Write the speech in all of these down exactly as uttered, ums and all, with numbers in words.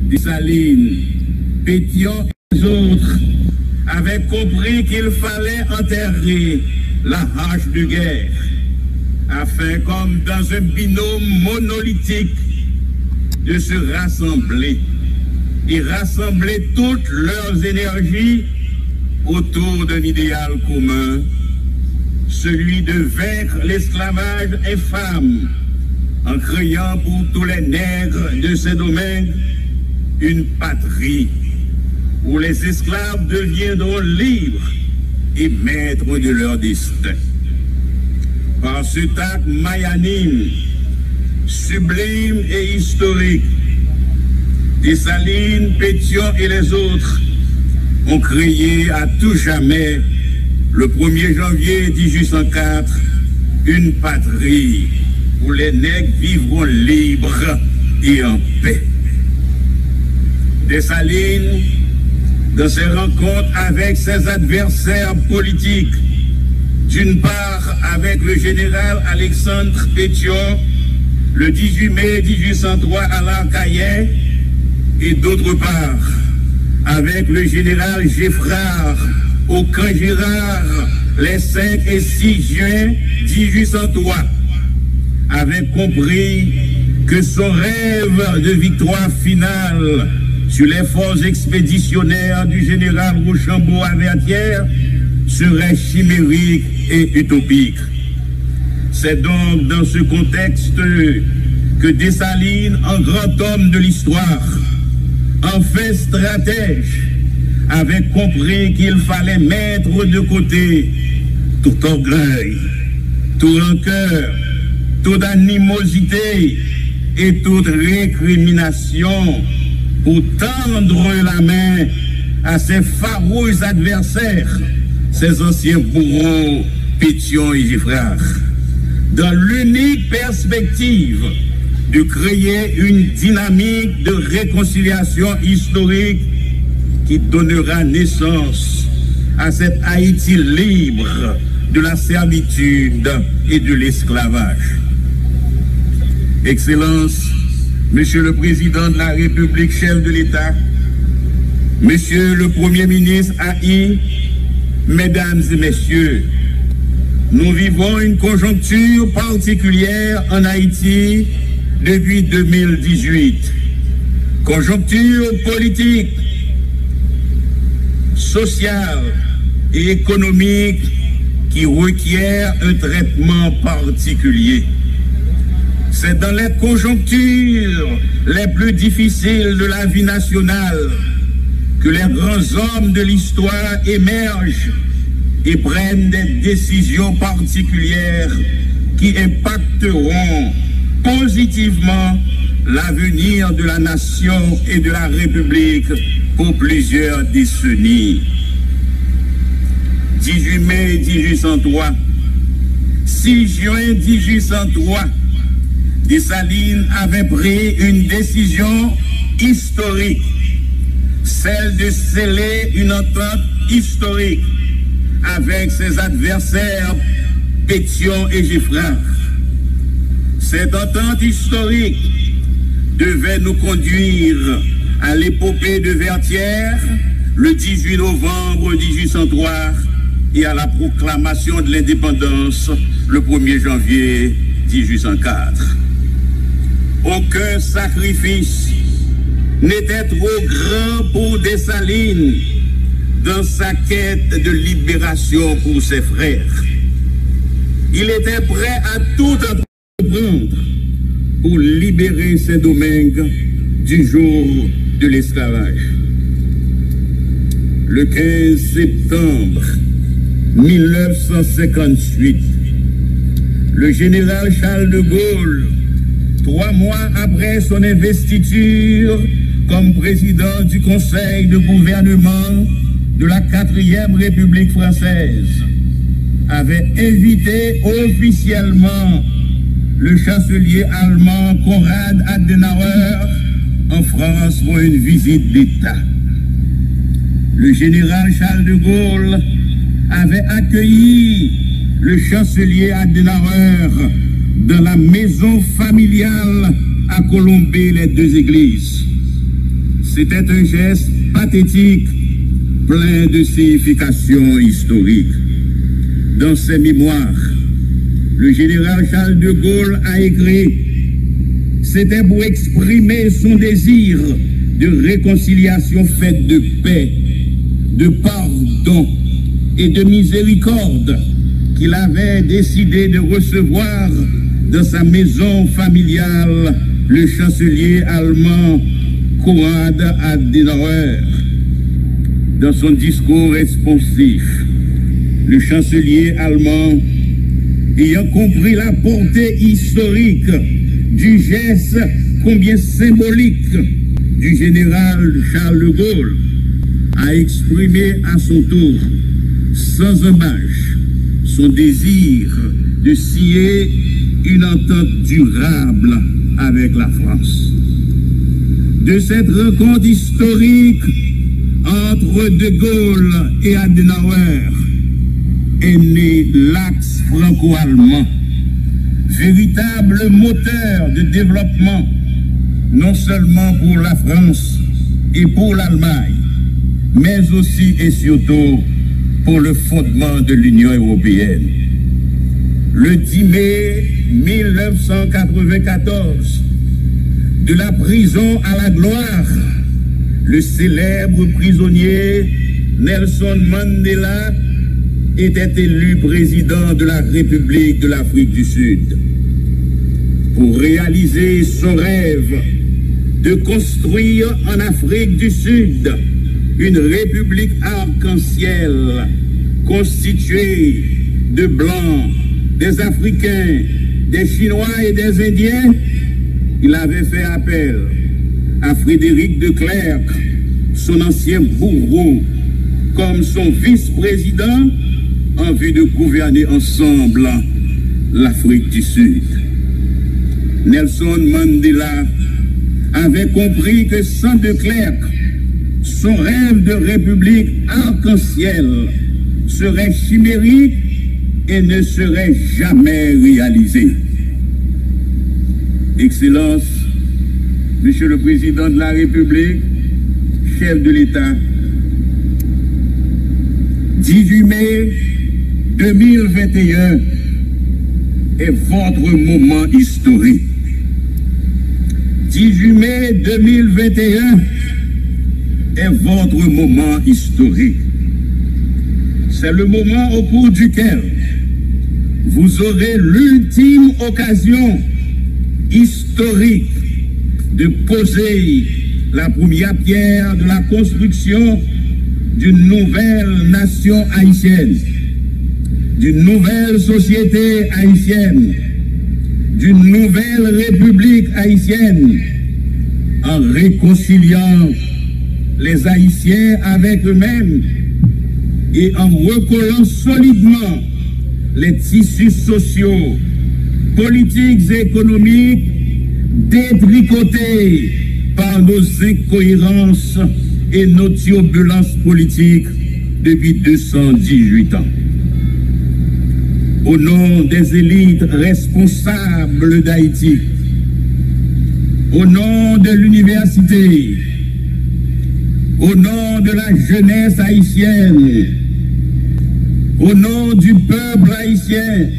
Dessalines, Pétion et les autres avaient compris qu'il fallait enterrer la hache de guerre, afin, comme dans un binôme monolithique, de se rassembler et rassembler toutes leurs énergies autour d'un idéal commun, celui de vaincre l'esclavage infâme en créant pour tous les nègres de Saint-Domingue une patrie où les esclaves deviendront libres et maîtres de leur destin. Par cet acte magnanime, sublime et historique, Dessalines, Pétion et les autres ont créé à tout jamais, le premier janvier dix-huit cent quatre, une patrie où les nègres vivront libres et en paix. Dessalines, dans ses rencontres avec ses adversaires politiques, d'une part avec le général Alexandre Pétion, le dix-huit mai dix-huit cent trois à Lacaille, et d'autre part avec le général Geffrard au camp Gérard les cinq et six juin dix-huit cent trois, avait compris que son rêve de victoire finale sur les forces expéditionnaires du général Rochambeau à Vertières serait chimérique et utopique. C'est donc dans ce contexte que Dessalines, en grand homme de l'histoire, en fin stratège, avait compris qu'il fallait mettre de côté tout orgueil, tout rancœur, toute animosité et toute récrimination pour tendre la main à ses farouches adversaires, ses anciens bourreaux, Pétion et Geffrard, dans l'unique perspective de créer une dynamique de réconciliation historique qui donnera naissance à cette Haïti libre de la servitude et de l'esclavage. Excellence, Monsieur le Président de la République, chef de l'État, Monsieur le Premier ministre A I, Mesdames et Messieurs, nous vivons une conjoncture particulière en Haïti depuis deux mille dix-huit. Conjoncture politique, sociale et économique qui requiert un traitement particulier. C'est dans les conjonctures les plus difficiles de la vie nationale que les grands hommes de l'histoire émergent et prennent des décisions particulières qui impacteront positivement l'avenir de la nation et de la République pour plusieurs décennies. Dix-huit mai dix-huit cent trois, six juin dix-huit cent trois, Dessalines avait pris une décision historique, celle de sceller une entente historique avec ses adversaires Pétion et Geffrard. Cette entente historique devait nous conduire à l'épopée de Vertières le dix-huit novembre dix-huit cent trois et à la proclamation de l'indépendance le premier janvier dix-huit cent quatre. Aucun sacrifice n'était trop grand pour Dessalines dans sa quête de libération pour ses frères. Il était prêt à tout entreprendre pour libérer Saint-Domingue du joug de l'esclavage. Le quinze septembre mille neuf cent cinquante-huit, le général Charles de Gaulle, trois mois après son investiture comme président du Conseil de gouvernement de la Quatrième République française, avait invité officiellement le chancelier allemand Konrad Adenauer en France pour une visite d'État. Le général Charles de Gaulle avait accueilli le chancelier Adenauer dans la maison familiale à Colombey-les-Deux-Églises. C'était un geste pathétique, plein de signification historique. Dans ses mémoires, le général Charles de Gaulle a écrit: C'était pour exprimer son désir de réconciliation faite de paix, de pardon et de miséricorde qu'il avait décidé de recevoir dans sa maison familiale le chancelier allemand Konrad Adenauer. Dans son discours responsif, le chancelier allemand, ayant compris la portée historique du geste combien symbolique du général Charles de Gaulle, a exprimé à son tour, sans ambages, son désir de signer une entente durable avec la France. De cette rencontre historique entre De Gaulle et Adenauer est né l'axe franco-allemand, véritable moteur de développement, non seulement pour la France et pour l'Allemagne, mais aussi et surtout pour le fondement de l'Union européenne. Le dix mai mille neuf cent quatre-vingt-quatorze, de la prison à la gloire, le célèbre prisonnier Nelson Mandela était élu président de la République de l'Afrique du Sud. Pour réaliser son rêve de construire en Afrique du Sud une république arc-en-ciel constituée de Blancs, des Africains, des Chinois et des Indiens, il avait fait appel à Frédéric de Klerk, son ancien bourreau, comme son vice-président en vue de gouverner ensemble l'Afrique du Sud. Nelson Mandela avait compris que sans de Klerk, son rêve de république arc-en-ciel serait chimérique et ne serait jamais réalisé. Excellence, Monsieur le Président de la République, chef de l'État, dix-huit mai deux mille vingt et un est votre moment historique. Dix-huit mai deux mille vingt et un est votre moment historique. C'est le moment au cours duquel vous aurez l'ultime occasion historique de poser la première pierre de la construction d'une nouvelle nation haïtienne, d'une nouvelle société haïtienne, d'une nouvelle république haïtienne, en réconciliant les Haïtiens avec eux-mêmes et en recollant solidement les tissus sociaux, politiques et économiques détricotés par nos incohérences et nos turbulences politiques depuis deux cent dix-huit ans. Au nom des élites responsables d'Haïti, au nom de l'université, au nom de la jeunesse haïtienne, au nom du peuple haïtien,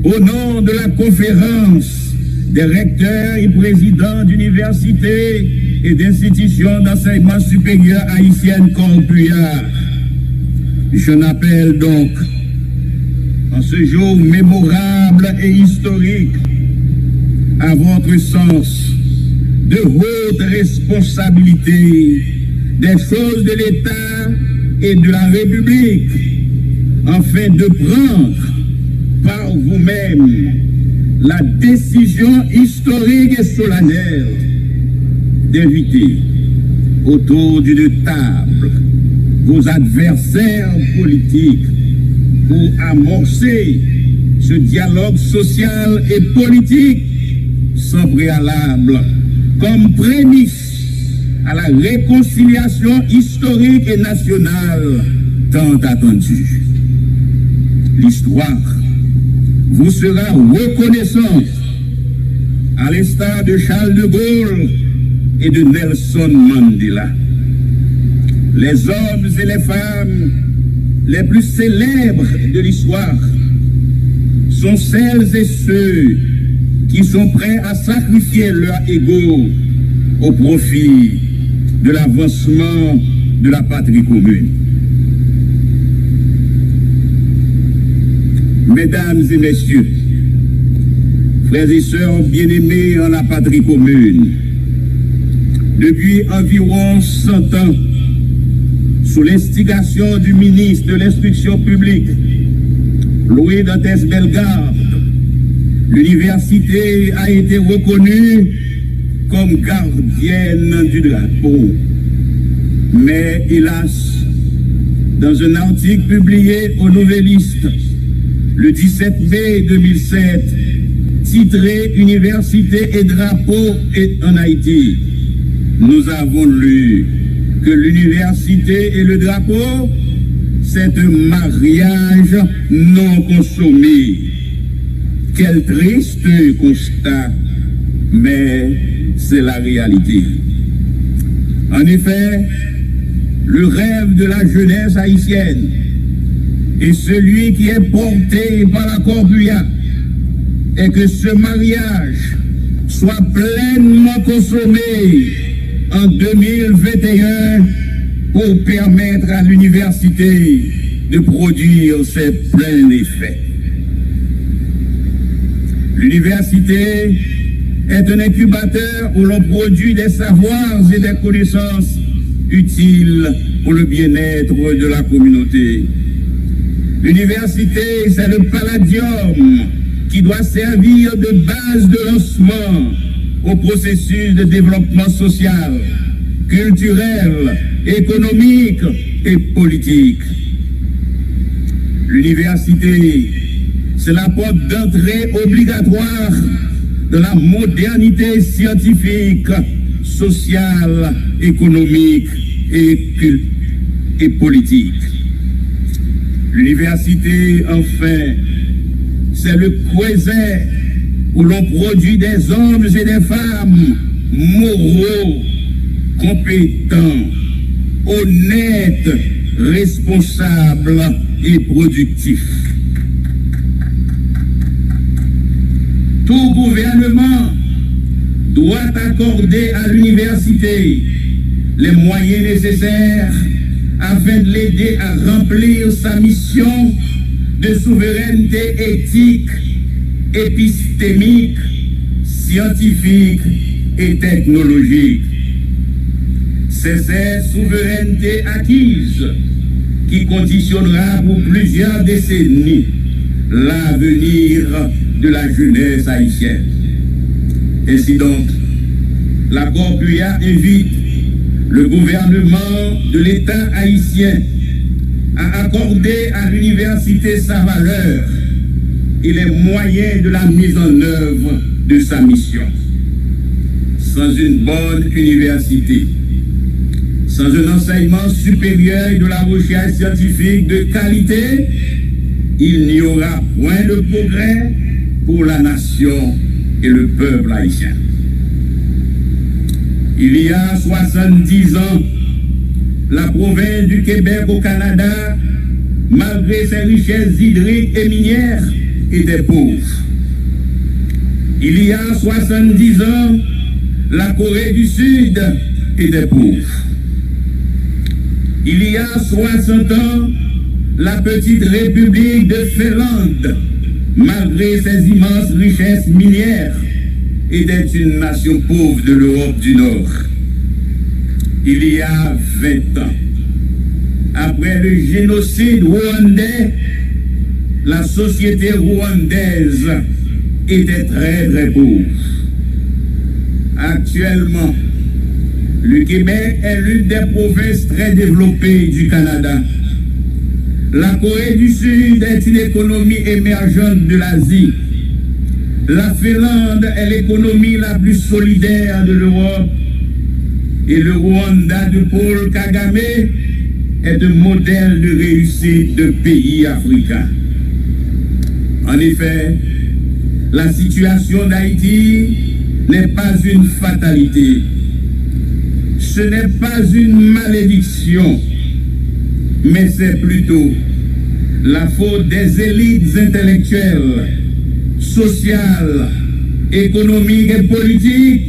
au nom de la conférence des recteurs et présidents d'universités et d'institutions d'enseignement supérieur haïtiennes, Corpuyar, j'en appelle donc, en ce jour mémorable et historique, à votre sens de haute responsabilité des choses de l'État et de la République, afin de prendre par vous-même la décision historique et solennelle d'inviter autour d'une table vos adversaires politiques pour amorcer ce dialogue social et politique sans préalable comme prémisse à la réconciliation historique et nationale tant attendue. L'histoire vous sera reconnaissante, à l'instar de Charles de Gaulle, et de Nelson Mandela. Les hommes et les femmes les plus célèbres de l'histoire sont celles et ceux qui sont prêts à sacrifier leur ego au profit de l'avancement de la patrie commune. Mesdames et messieurs, frères et sœurs bien-aimés en la patrie commune, depuis environ cent ans, sous l'instigation du ministre de l'Instruction publique, Louis Dantès Bellegarde, l'université a été reconnue comme gardienne du drapeau. Mais hélas, dans un article publié au Nouvelliste le dix-sept mai deux mille sept, titré Université et drapeau et en Haïti, nous avons lu que l'université et le drapeau, c'est un mariage non consommé. Quel triste constat, mais c'est la réalité. En effet, le rêve de la jeunesse haïtienne et celui qui est porté par la Corbuya est que ce mariage soit pleinement consommé en deux mille vingt et un pour permettre à l'université de produire ses pleins effets. L'université est un incubateur où l'on produit des savoirs et des connaissances utiles pour le bien-être de la communauté. L'université, c'est le palladium qui doit servir de base de lancement au processus de développement social, culturel, économique et politique. L'université, c'est la porte d'entrée obligatoire de la modernité scientifique, sociale, économique et, cul- et politique. L'université, enfin, c'est le creuset où l'on produit des hommes et des femmes moraux, compétents, honnêtes, responsables et productifs. Tout gouvernement doit accorder à l'université les moyens nécessaires afin de l'aider à remplir sa mission de souveraineté éthique, épistémique, scientifique et technologique. C'est cette souveraineté acquise qui conditionnera pour plusieurs décennies l'avenir de la jeunesse haïtienne. Ainsi donc, la Corbuya invite le gouvernement de l'État haïtien à accorder à l'université sa valeur et les moyens de la mise en œuvre de sa mission. Sans une bonne université, sans un enseignement supérieur et de la recherche scientifique de qualité, il n'y aura point de progrès pour la nation et le peuple haïtien. Il y a soixante-dix ans, la province du Québec au Canada, malgré ses richesses hydriques et minières, était pauvre. Il y a soixante-dix ans, la Corée du Sud était pauvre. Il y a soixante ans, la petite république de Finlande, malgré ses immenses richesses minières, était une nation pauvre de l'Europe du Nord. Il y a vingt ans, après le génocide rwandais, la société rwandaise était très, très pauvre. Actuellement, le Québec est l'une des provinces très développées du Canada. La Corée du Sud est une économie émergente de l'Asie. La Finlande est l'économie la plus solidaire de l'Europe. Et le Rwanda de Paul Kagame est un modèle de réussite de pays africains. En effet, la situation d'Haïti n'est pas une fatalité. Ce n'est pas une malédiction, mais c'est plutôt la faute des élites intellectuelles, sociales, économiques et politiques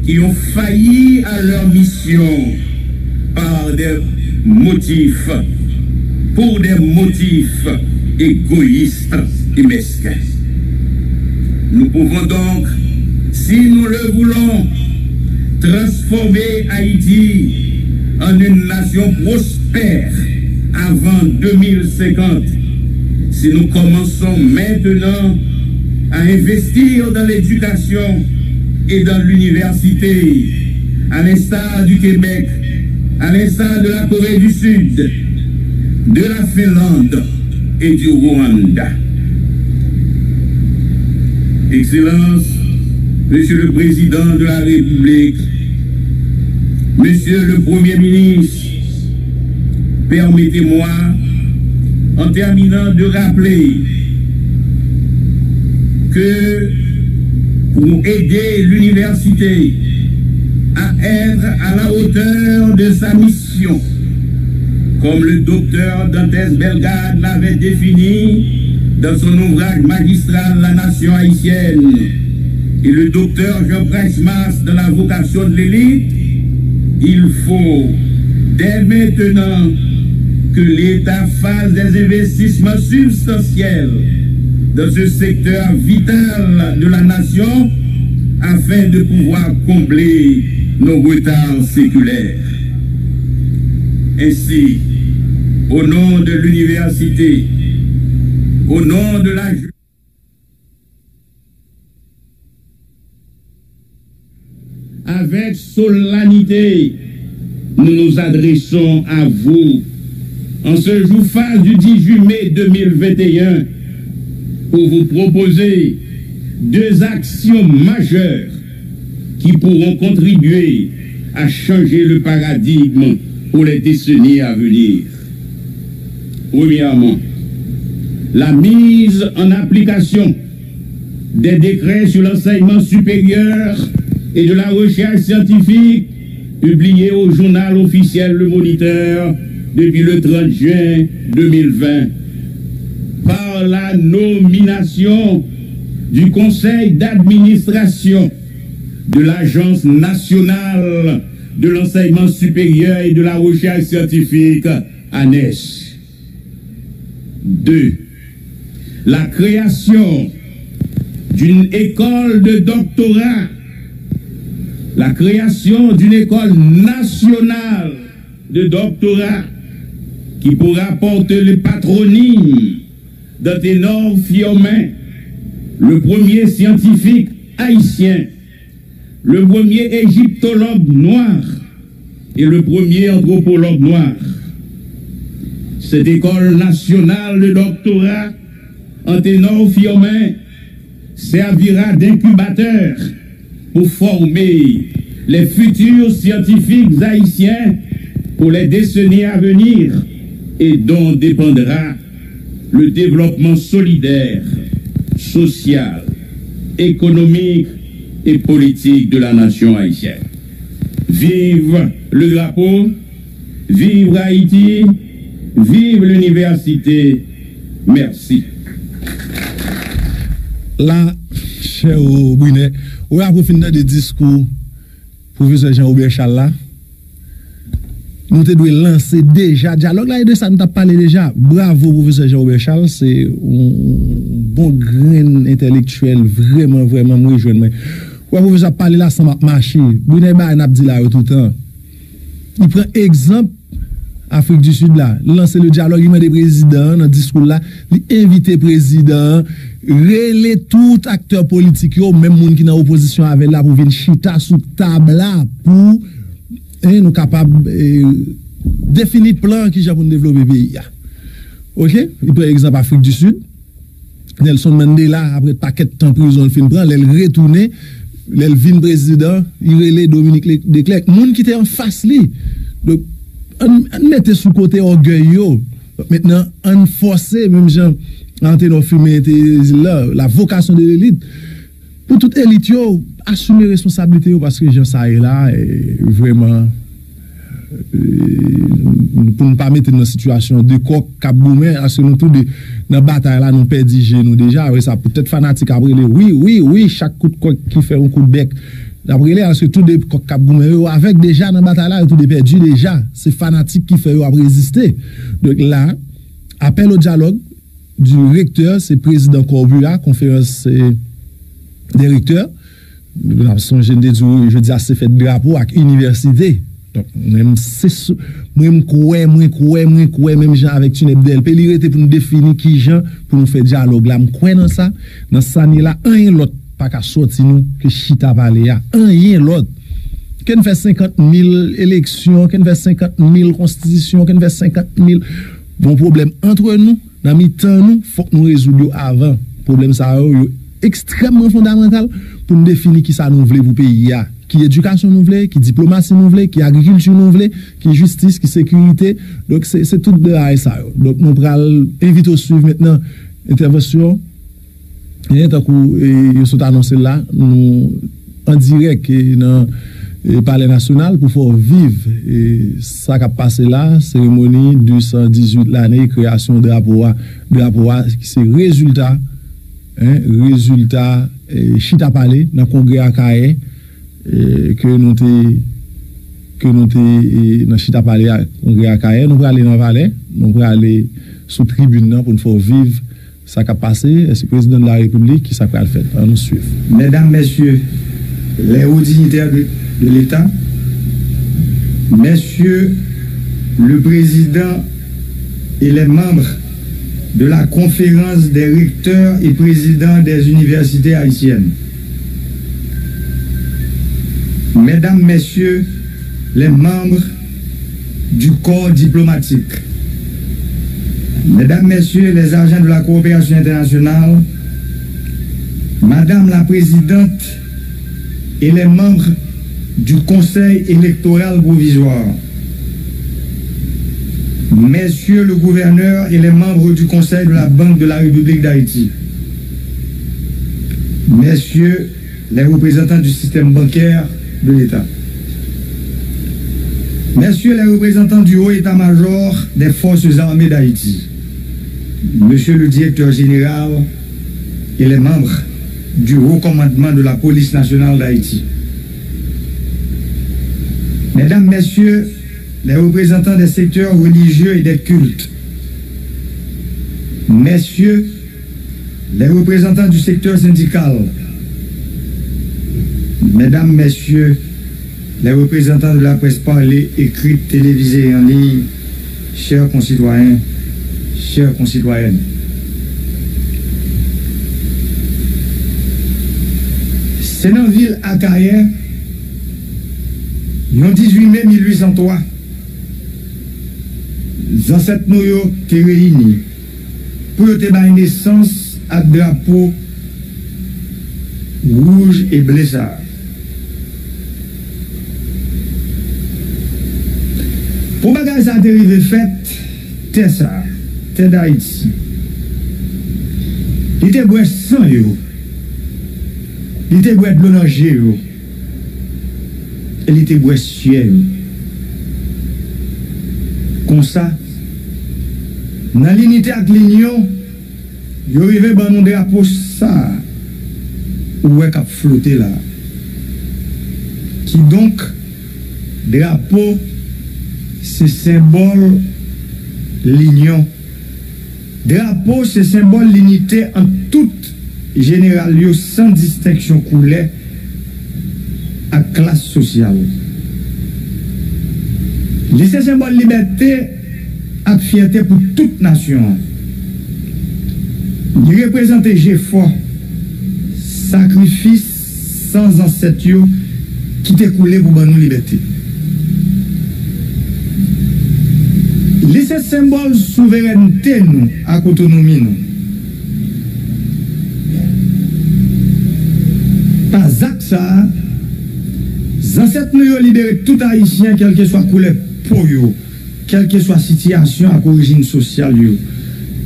qui ont failli à leur mission par des motifs, pour des motifs égoïstes et mesquins. Nous pouvons donc, si nous le voulons, transformer Haïti en une nation prospère avant deux mille cinquante, si nous commençons maintenant à investir dans l'éducation et dans l'université, à l'instar du Québec, à l'instar de la Corée du Sud, de la Finlande et du Rwanda. Excellence, Monsieur le Président de la République, Monsieur le Premier ministre, permettez-moi, en terminant, de rappeler que pour aider l'université à être à la hauteur de sa mission, comme le docteur Dantès Bellegarde l'avait défini dans son ouvrage magistral La Nation haïtienne et le docteur Jean Price Mars dans La vocation de l'élite, il faut, dès maintenant, que l'État fasse des investissements substantiels dans ce secteur vital de la nation afin de pouvoir combler nos retards séculaires. Ainsi, au nom de l'université, au nom de la... Avec solennité, nous nous adressons à vous en ce jour faste du dix-huit mai deux mille vingt et un pour vous proposer deux actions majeures qui pourront contribuer à changer le paradigme pour les décennies à venir. Premièrement, la mise en application des décrets sur l'enseignement supérieur et de la recherche scientifique publiés au journal officiel Le Moniteur depuis le trente juin deux mille vingt. Par la nomination du conseil d'administration de l'Agence nationale de l'enseignement supérieur et de la recherche scientifique, ANESS. Deux, la création d'une école de doctorat, la création d'une école nationale de doctorat qui pourra porter le patronyme d'Anténor Firmin, le premier scientifique haïtien, le premier égyptologue noir et le premier anthropologue noir. Cette école nationale de doctorat Anténor Firmin servira d'incubateur pour former les futurs scientifiques haïtiens pour les décennies à venir et dont dépendra le développement solidaire, social, économique et politique de la nation haïtienne. Vive le drapeau, vive Haïti, vive l'université. Merci. La, chè Brunet, ou apre fin tande diskou pwofesè Jean Robert Charles la, nou te dwe lanse deja dyalòg la, e de sa nou t ap pale deja. Bravo, pwofesè Jean Robert Charles, se yon bon grenn entèlektyèl, vrèman, vrèman, m rejwenn mwen. Wè, pwofesè ap pale la, san m ap mache. Brunet bay n ap di la yo toutan. Li pran egzanp Afrik di Sid la, li lanse le dyalòg, li mande prezidan an nan diskou l la, li envite prezidan an rele tout aktè politik yo, menm moun ki nan opozisyon avè l la, pou vin chita sou tab la pou, en, nou kapab, eh, defini plan kijan pou n devlope peyi a. Oke? Li pran egzanp Afrik di Sid. Nelson Mandela, apre pakèt tan prizon l fin pran, lè l retounen, lè l vin prezidan, li rele Dominique Le-, Declercq, moun ki te anfas li. Donk, ann, ann mete sou kote ògèy yo. Mentnan, ann fòse, menm jan Anténor Firmin te di l la, la vocation de l'élite, pou tout elit yo asime responsablite yo, paske jan sa ye la, e, vrèman, Pou n pa mete n nan sitiyasyon de kòk k ap goumen, paske nou tou de nan batay la, nou pèdi je nou deja. Apre sa, poutèt fanatik ap rele, wi, wi, wi, chak kout kòk ki fè yon kout bèk, n ap rele, paske tou de kòk k ap goumen yo avèg deja nan batay la, yo tou de pèdi deja. Se fanatik ki fè yo ap reziste. Donk la, apèl o dyalòg du rektè, se prezidan kòbu a, konferans, eh, de rektè. N ap sonje, n te di w, jodi a se fèt drapo ak inivèsite. Donk, mwen, m se sou, mwen, m kwè, mwen kwè, mwen kwè, menm jan avèk Tinèp D L P, li rete pou n defini kijan pou nou fè dyalòg la. M kwè nan sa, nan sa n ye la, anyen lòt pa ka sòti nou ke chita pale a. Anyen lòt. Ke n fè senkant mil eleksyon, ke n fè senkant mil konstitisyon, ke n fè senkant mil bon pwoblèm antre nou, nan mitan nou, fòk nou rezoud yo avan. Pwoblèm sa yo, yo ekstrèmman fondamantal pou n defini kisa nou vle pou peyi a. Ki edikasyon nou vle, ki diplomasi nou vle, ki agrikilti nou vle, ki jistis, ki sekirite. Donk, se, se tout bagay sa yo. Donk, nou pral envite w swiv mentnan entèvansyon. E tankou, e, yo sot anonse l la, nou an dirèk, e, nan, e, Palè Nasyonal pou fè w viv, e, sa k ap pase la, seremoni de san dizuit lane kreyasyon drapo a. Drapo a, ki se rezilta, en, rezilta, e, chita pale nan kongrè Akayè, e, ke nou te, ke nou te, e, nan chita pale a kongrè Akayè. Nou prale nan Valè, nou prale sou tribin nan pou n fè w viv sa k ap pase, èske prezidan de la repiblik, kisa k pral fèt? Ann nou swiv. Mesdames, Messieurs les hauts dignitaires de, de l'État, Messieurs le Président et les membres de la Conférence des recteurs et présidents des universités haïtiennes, Mesdames, Messieurs les membres du corps diplomatique, Mesdames, Messieurs les agents de la coopération internationale, Madame la Présidente et les membres du Conseil électoral provisoire, Messieurs le Gouverneur et les membres du Conseil de la Banque de la République d'Haïti, Messieurs les représentants du système bancaire de l'État, Messieurs les représentants du Haut État-Major des Forces Armées d'Haïti, Monsieur le Directeur Général et les membres du Haut Commandement de la Police Nationale d'Haïti, Mesdames, Messieurs les représentants des secteurs religieux et des cultes, Messieurs les représentants du secteur syndical, Mesdames, Messieurs les représentants de la presse parlée, écrite, télévisée et en ligne, chers concitoyens, chères concitoyennes, se nan vil Akayè, yon dizuit me mil uit san twa, zansèt nou yo te reyini pou yo te bay nesans ak drapo wouj e ble sa a. Pou bagay sa a te rive fèt, tè sa a, tè Dayiti, li te bwè san yo, li te bwè dlo nan je yo, e li te bwè syè yo. Konsa, nan linite ak linyon, yo rive ban nou drapo sa a ou wè k ap flote la a. Kidonk, drapo se senbòl linyon. Drapo se senbòl linite ant tout jeneral yo san distenksyon koulè ak klas sosyal. Li se senbòl libète ak fyète pou tout nasyon an. Li reprezante jefò, sakrifis san zansèt yo ki te koule pou ban nou libète. Li se senbòl souverènte nou ak otonomi nou. Pa zak sa a, zansèt nou yo libere tout Ayisyen, kèlkeswa koulè po yo, kèlkeswa sitiyasyon ak orijin sosyal yo.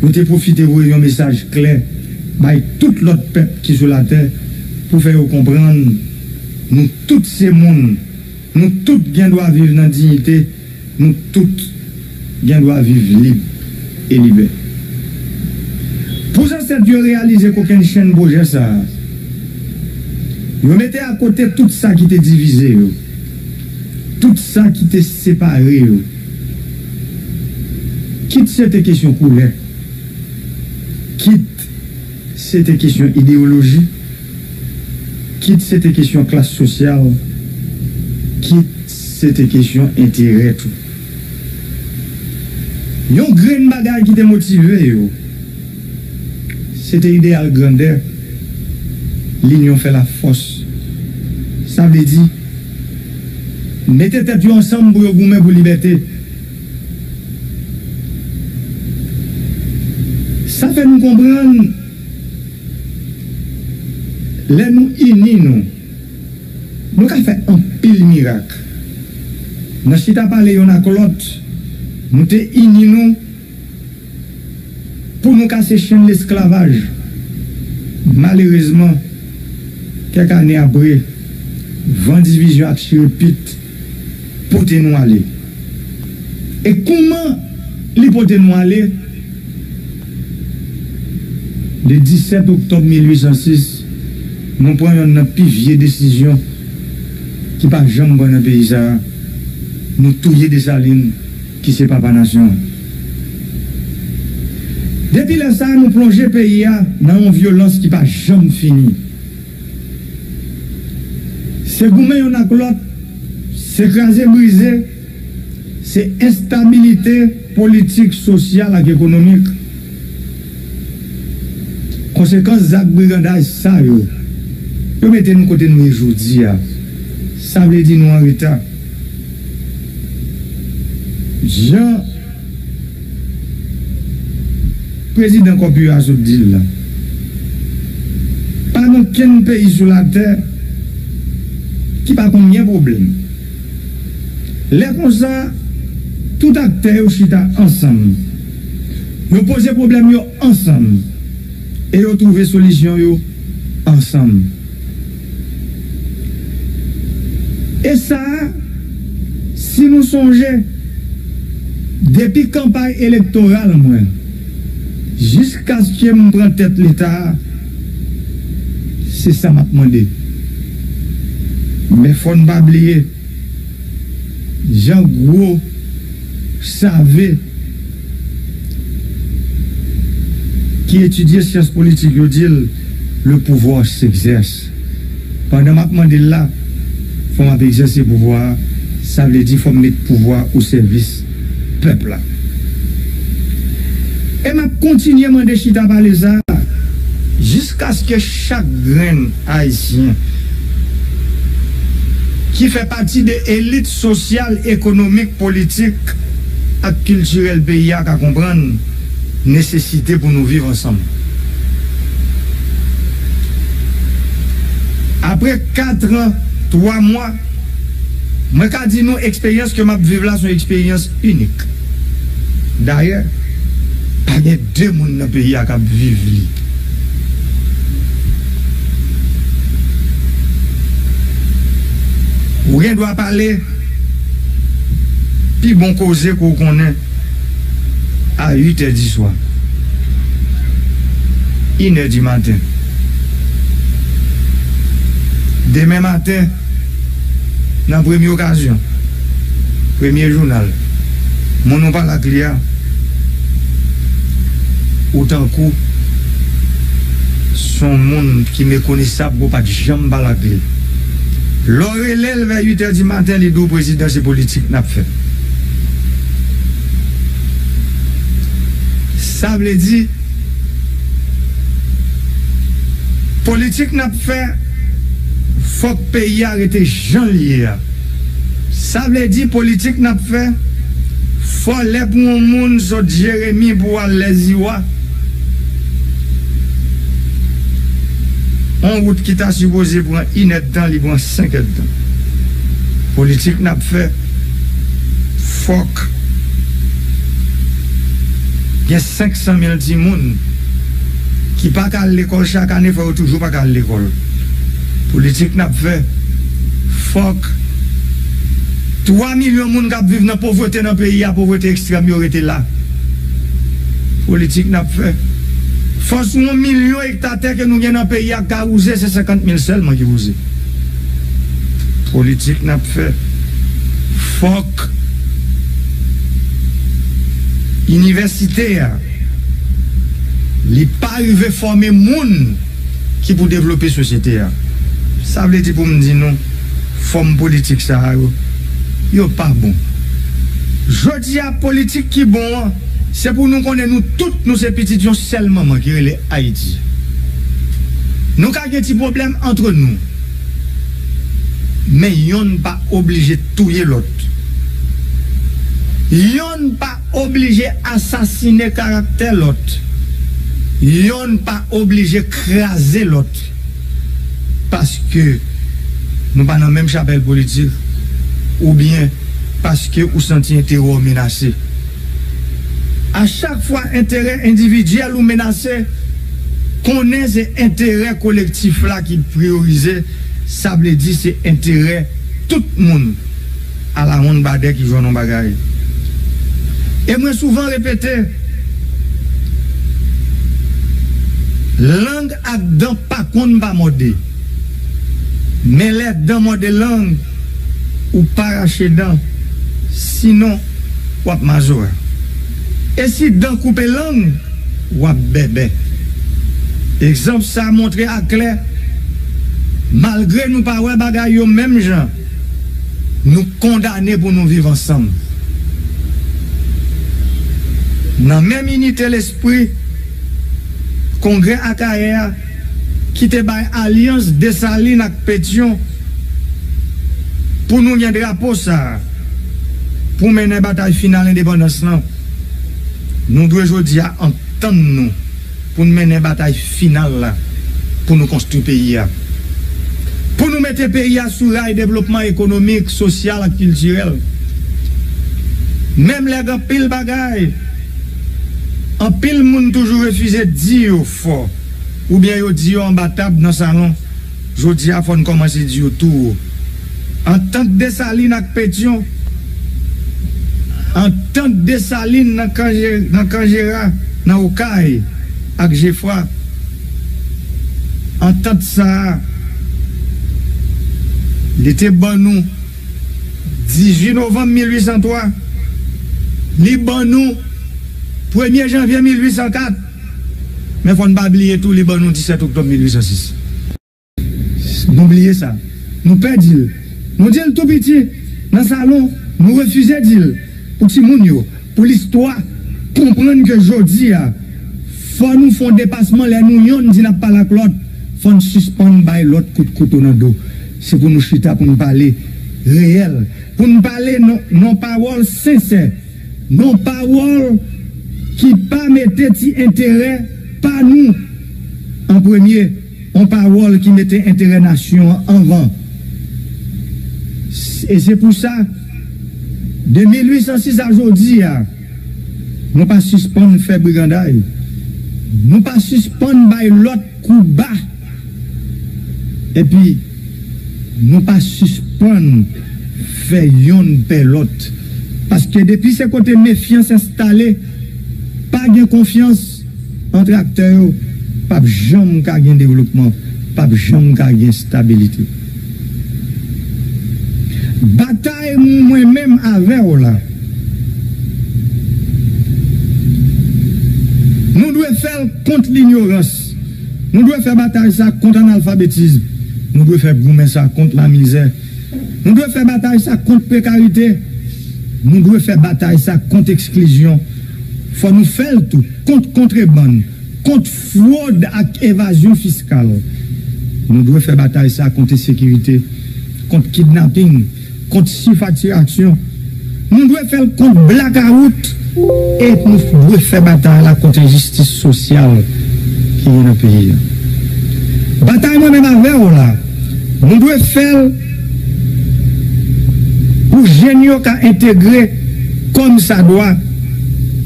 Yo te pwofite voye yon mesaj klè bay tout lòt pèp ki sou latè pou fè yo konprann nou tout se moun, nou tout gen dwa viv nan diyite Nou tout gen dwa viv lib e libè. Pou zansèt yo reyalize kokennchenn pwojè sa a, yo mete akote tout sa ki te divize yo, tout sa ki te separe yo. Kit se te kesyon koulè, kit se te kesyon ideyoloji, kit se te kesyon klas sosyal, kit se te kesyon enterè tou. Yon grenn bagay ki te motive yo, se te ideyal grandè, linyon fè lafòs. Sa vle di, mete tèt yo ansanm pou yo goumen pou libète. Sa fè nou konprann, lè nou ini nou, nou ka fè anpil mirak. Nan chita pale yonn ak lòt, nou te ini nou pou nou kase chenn lesklavaj. Malerezman, kèk ane apre, van divizyon ak chire pit pote nou ale. E kouman li pote nou ale? Le disèt oktòb mil uit san sis, nou pran yonn nan pi vye desizyon ki pa janm pran nan peyi sa a. Nou touye Desalin, ki se papa nasyon an. Depi lè sa a, nou plonje peyi a nan yon vyolans ki pa janm fini. Se goumen yonn ak lòt, se kraze brize, se enstabilite politik, sosyal ak ekonomik. Konsekans zak brigandaj sa yo, yo mete nou kote nou ye jodi a. Sa vle di nou an reta. Jan Prezidan Kòpiyo a sot di l la, pa gen okenn peyi sou latè ki pa konn gen pwoblèm. Lè konsa, tout aktè yo chita ansanm. Yo poze pwoblèm yo ansanm. E yo twouve solisyon yo ansanm. E sa a, si nou sonje, depi kanpay elektoral mwen, jiskaske m pran tèt Leta a, se sa m ap mande. Men fò n pa bliye, jan gwo save ki etidye syans politik yo di l, le pouvoir s'exerce. Pandan m ap mande l la, fò m ap egzèse pouvwa a, sa vle di fò m met pouvwa o sèvis pèp la. E m ap kontinye mande chita pale sa a, jiskaske chak grenn Ayisyen ki fè pati de elit sosyal, ekonomik, politik ak kiltirèl peyi a ka konprann nesesite pou nou viv ansanm. Apre kat an, twa mwa, mwen ka di nou eksperyans ke m ap viv la se yon eksperyans inik. Dayè, pa gen de moun nan peyi a k ap viv li. Ou gen dwa pale pi bon koze ke w konnen a uit è di swa. Inè di maten. Demen maten, nan premye okazyon, premye jounal, moun ou pale ak li a, ou tankou s on moun ki mekonesab ke w pa t janm pale ak li. Lè w rele l vè uit è di maten, li di w prezidan se politik n ap fè. Sa vle di, politik n ap fè, fòk peyi a rete jan l ye a. Sa vle di politik n ap fè, fò lè pou yon moun sot Jeremi pou al Lèziwa, yon wout ki ta sipoze pran inèdtan, li pran senk èdtan. Politik n ap fè, fòk gen senk san mil timoun ki pa ka al lekòl chak ane, fò yo toujou pa ka al lekòl. Politik n ap fè, fòk Twa milyon moun k ap viv nan povrete nan peyi a, povrete ekstrèm, yo rete la. Politik n ap fè. Fòs yon milyon ekta tè ke nou gen nan peyi a ka wouze, se senkant mil sèlman ki wouze. Politik n ap fè. Fòk inivèsite a, li pa rive fòme moun ki pou devlope sosyete a. Sa vle di pou m di nou, fòm politik sa a yo, yo pa bon. Jodi a, politik ki bon an, se pou nou konnen nou tout nou se pitit yon sèl manman ki rele Ayiti. Nou ka gen ti pwoblèm antre nou, men yonn pa oblije touye lòt. Yonn pa oblije asasinen karaktè lòt. Yonn pa oblije kraze lòt. Paske nou pa nan menm chapèl politik, oubyen paske ou santi enterè w menase. A chak fwa enterè endividyèl ou menase, konnen se enterè kolektif la ki priyorize, sa vle di se enterè tout moun. Ala yon badè ki jwenn yon bagay. E mwen souvan repete, lang ak dan pa konn pa mòde. Men lè dan mòde lang, ou pa rache dan, sinon w ap mazora. E si dan koupe lang, w ap bèbè. Egzanp sa a montre aklè, malgre nou pa wè bagay yo menm jan, nou kondane pou nou viv ansanm. Nan menm inite lespri, Kongrè Akayè a, ki te bay alyans Desalin ak Petyon pou nou gen drapo sa a, pou mennen batay final endepandans lan, nou dwe jodi a antann nou pou n mennen batay final la pou nou konstwi peyi a. Pou nou mete peyi a sou ray devlopman ekonomik, sosyal ak kiltirèl. Menm lè gen anpil bagay, anpil moun toujou refize di yo fò, oubyen yo di yo anba tab nan salon, jodi a fò n kòmanse di yo tou wo. Antant Desalin ak Petyon, antant Desalin nan Kan Je-, nan Kan Jera, nan Okay, ak Jefra, antant sa a, li te ban nou dizuit novanm mil uit san twa, li ban nou premye janvye mil uit san kat, men fò n pa bliye tou, li ban nou disèt oktòb mil uit san sis. Nou bliye sa. Nou pè di l. Nou di l tou piti, nan salon, nou refize di l pou timoun yo, pou listwa, konprann ke jodi a, fò nou fè yon depasman lè nou yonn di n ap pale ak lòt, fò n sispann bay lòt kout kouto nan do. Se pou nou chita, pou n pale reyèl, pou n pale nan, nan pawòl sensè, nan pawòl ki pa mete ti enterè pa nou an premye. Yon pawòl ki mete enterè nasyon an anvan. E se pou sa, de mil uit san sis a jodi a, nou pa sispann fè briganday. Nou pa sispann bay lòt kou ba. Epi, nou pa sispann fè yonn pè lòt. Paske depi se kote mefyans enstale, pa gen konfyans, ant aktè yo, p ap janm ka gen devlopman, p ap janm ka gen stabilite. Batay mwen menm avè w la, nou dwe fè l kont linyorans. Nou dwe fè batay sa kont analfabetism. Nou dwe fè goumen sa kont lamizè. Nou dwe fè batay sa kont prekarite. Nou dwe fè batay sa kont eksklizyon. Fò nou fè l tou kont kontrebann, kont fwòd ak evazyon fiskal. Nou dwe fè batay sa kont ensekirite, kont kidnaping, kont sifaktirasyon. Nou dwe fè l kont blakawout. E nou dwe fè batay la kont enjistis sosyal ki gen nan peyi a. Batay mwen menm avè w la, nou dwe fè l pou jèn yo ka entegre kòmsadwa,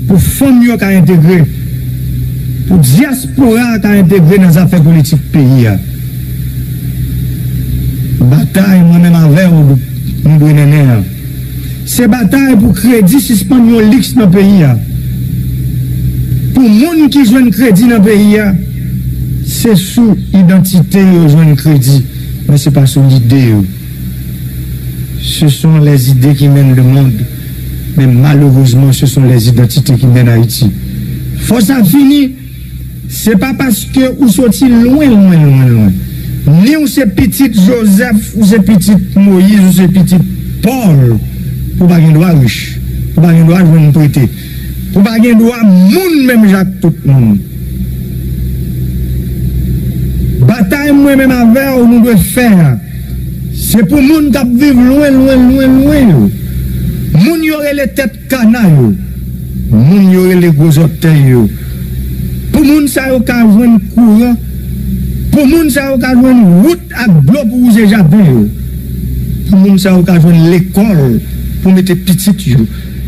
pou fanm yo ka entegre, pou dyaspora a ka entegre nan zafè politik peyi a. Batay mwen menm avè w nou dwe mennen an, Se batay pou kredi sispann yon liks nan peyi a. Pou moun ki jwenn kredi nan peyi a, se sou idantite yo jwenn kredi, men se pa sou lide yo. Ce sont les idées qui mènent le monde, mais malheureusement, ce sont les identités qui mènent Haïti. Fò sa fini, se pa paske ou soti lwen, lwen, lwen, lwen. Ni ou se pitit Jozèf, ou se pitit Moyiz, ou se pitit Pòl, ou pa gen dwa rich, ou pa gen dwa jwenn prete, ou pa gen dwa moun menm jan ak tout moun. Batay mwen menm avè w nou dwe fè a, se pou moun k ap viv lwen, lwen, lwen, lwen yo. Moun yo rele tèt kana yo, moun yo rele gwo zòtèy yo, pou moun sa yo ka jwenn kouran, pou moun sa yo ka jwenn wout ak dlo pou wouze jaden yo, pou moun sa yo ka jwenn lekòl pou mete pitit yo,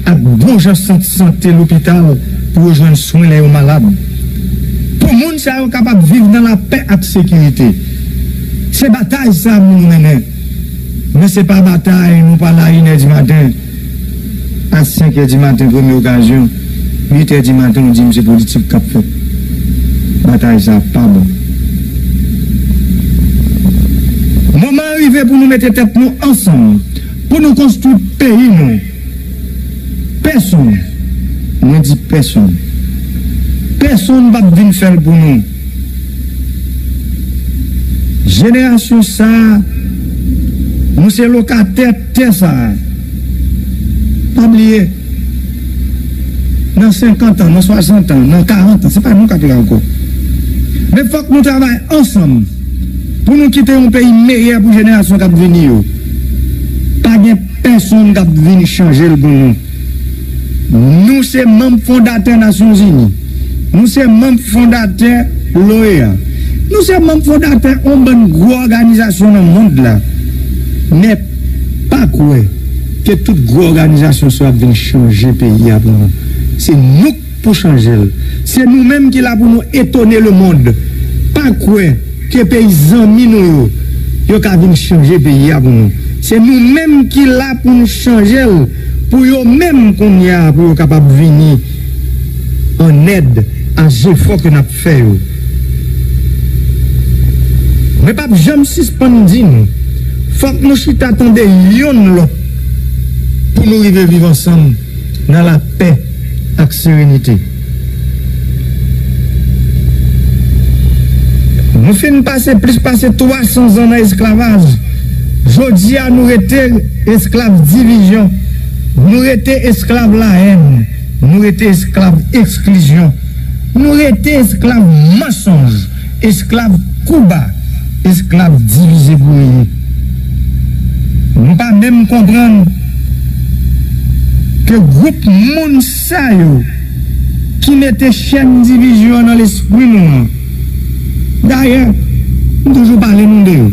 ak bon jan sant sante lopital pou yo jwenn swen lè yo malad, pou moun sa yo kapab viv nan lapè ak sekirite. Se batay sa pou nou mennen. Men se pa batay nou pa la inè di maten, a senk è di maten, premye okazyon, uit è di maten, ou di m se politik k ap fèt. Batay sa pa bon. Moman an rive pou nou mete tèt nou ansanm, pou nou konstwi peyi nou. Pèsonn, mwen di pèsonn, pèsonn p ap vin fè l pou nou. Jenerasyon sa a, nou se lokatè tè sa a. Pa bliye, nan senkant an, nan swasant an, nan karant an, se pa nou k ap la ankò. Men fòk nou travay ansanm pou nou kite yon peyi meyè pou jenerasyon k ap vini yo. Pa gen pèsonn k ap vin chanje l pou nou. Nou se manm fondatè Nasyonzini. Nou se manm fondatè l'OEA. Nou se manm fondatè yon bann gwo òganizasyon nan mond la. Men pa kwè ke tout gwo òganizasyon sa yo ap vin chanje peyi a pou nou. Se nou k pou chanje l. Se nou menm ki la pou nou etone lemonn. Pa kwè ke peyi zanmi nou yo, yo ka vin chanje peyi a pou nou. Se nou menm ki la pou nou chanje l pou yo menm kounye a, pou yo kapab vini an èd a jefò ke n ap fè yo. Mwen p ap janm sispann di nou, fòk nou chita tande yonn lòt pou nou rive viv ansanm nan lapè ak serenite. Nou fin pase plis pase twa san zan nan esklavaj. Jodi a, nou rete esklav divizyon. Nou rete esklav lahèn. Nou rete esklav eksklizyon. Nou rete esklav mansonj, esklav kou ba, esklav divize pou reye. Nou pa menm konprann ke gwoup moun sa yo ki mete chèn divizyon an nan lespri nou an. Dayè, m toujou pale nou de yo.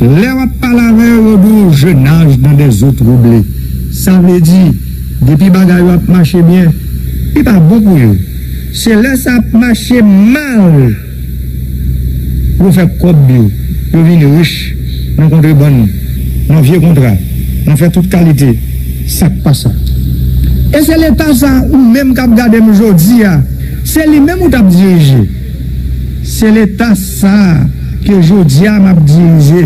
Lè w ap pale avè yo, yo di w, je nage dans des eaux troublées. Sa vle di, depi bagay yo ap mache byen, li pa bon pou yo. Se lè sa ap mache mal, yo fè kòb yo, yo vin rich nan kontrebann, nan vye kontra, nan fè tout kalite sa k pa sa. E se Leta sa a, ou menm k ap gade m jodi a, se li menm ou t ap dirije. Se Leta sa a ke jodi a m ap dirije.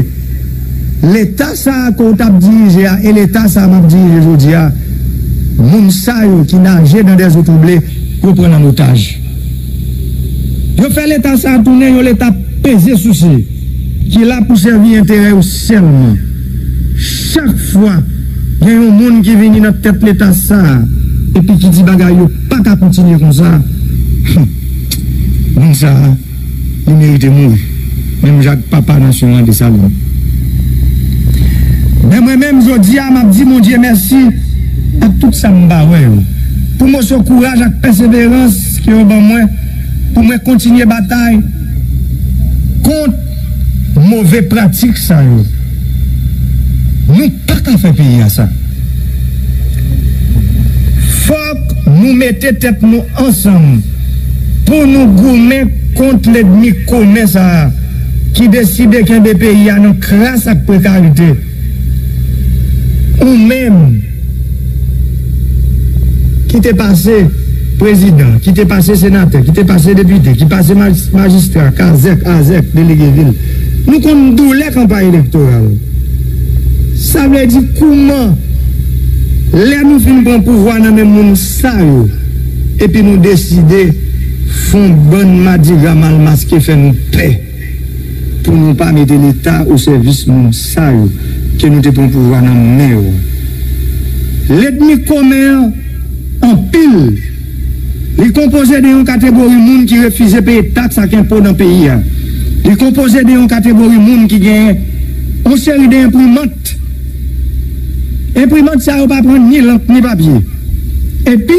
Leta sa a ke w t ap dirije a e Leta sa a m ap dirije jodi a, moun sa yo ki naje dans des eaux troublées, yo pran l an otaj. Yo fè Leta sa a tounen yon Leta peze souse, ki la pou sèvi enterè yo sèlman. Chak fwa gen yon moun ki vini nan tèt Leta sa a, epi ki di bagay yo pa ka kontinye konsa, moun sa a, li merite mouri, menm jan ak papa nasyon an, Desalin. Men mwen menm, jodi a, m ap di Bondye mèsi ak tout sa m pa wè yo, pou moso kouraj ak pèseverans ke yo ban mwen, pou mwen kontinye batay kont move pratik sa yo. Nou pa ka fè peyi a sa. Fòk nou mete tèt nou ansanm pou nou goumen kont lènmi komen sa a ki deside kenbe peyi a nan kras ak prekarite. Ou menm, ki te pase prezidan, ki te pase senatè, ki te pase depite, ki pase maj-, majistra, kazèk, azèk, delege vil. Nou konn doulè kanpay elektoral. Sa vle di kouman, lè nou fin pran pouvwa nan men moun sa yo, epi nou deside fè yon bann madigra mal maske fè nou pè pou nou pa mete Leta o sèvis moun sa yo ke nou te pran pouvwa nan men yo. Lènmi komen an anpil. Li konpoze de yon kategori moun ki refize peye taks ak enpo nan peyi a. Li konpoze de yon kategori moun ki genyen yon seri de enprimant. Enprimant sa yo pa pran ni lank ni papye. Epi,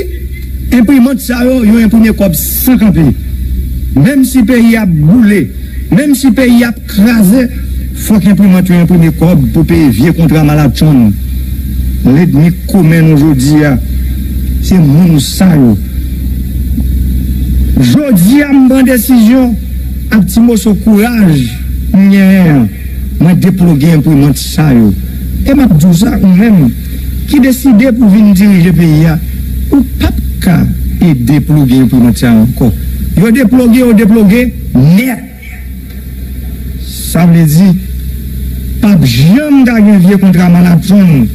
enprimant sa yo, yo enprime kòb san kanpe. Menm si peyi a ap boule, menm si peyi a ap kraze, fòk enprimant yo enprime kòb pou peye vye kontra malatchonn. Lènmi komen nou jodi a, se moun sa yo. Jodi a, m pran desizyon ak ti moso kouraj m genyen an. Mwen deploge enprimant sa yo. E m ap di w sa, ou menm ki deside pou vin dirije peyi a, ou p ap ka e deploge enprimant sa yo ankò. Yo deploge, yo deploge nèt. Sa vle di, p ap janm ka gen vye kontra malatchonn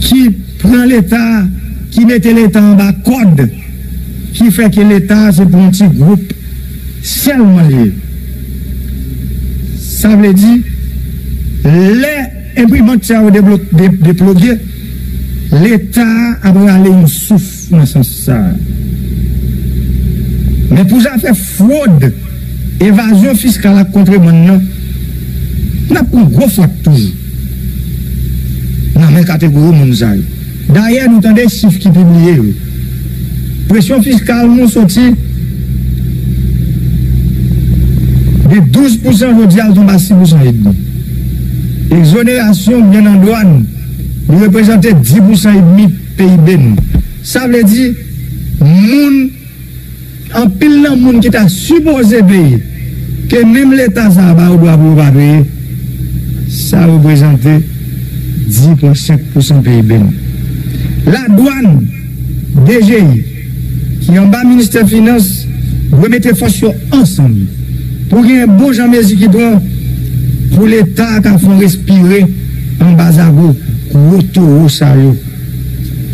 ki pran Leta, ki mete Leta anba kòd, ki fè ke Leta se pou yon ti gwoup sèlman li ye. Sa vle di, lè enprimant sa yo deblo-, de-, deploge, Leta a ap rale yon souf nan sans sa a. Men pou zafè fwòd, evazyon fiskal ak kontrebann nan, n ap pran gwo frap toujou nan men kategori moun sa yo. Dayè, nou tande chif ki pibliye yo. Presyon fiskal nou soti de douz pousan jodi a, l tonbe a sis pousan edmi. Egzonerasyon oubyen nan dwàn, li reprezante dis pousan edmi P I B nou. Sa vle di, moun Anpil nan moun ki ta sipoze peye, ke menm Leta sa a ba yo dwa pou yo pa peye, sa reprezante dis pwen senk pousan P I B nou. Ladwàn, D G I, ki anba Ministè Finans, dwe mete fòs yo ansanm pou gen bon jan mezi ki pran pou Leta ka fè yon respire anba zago gwo towo sa yo.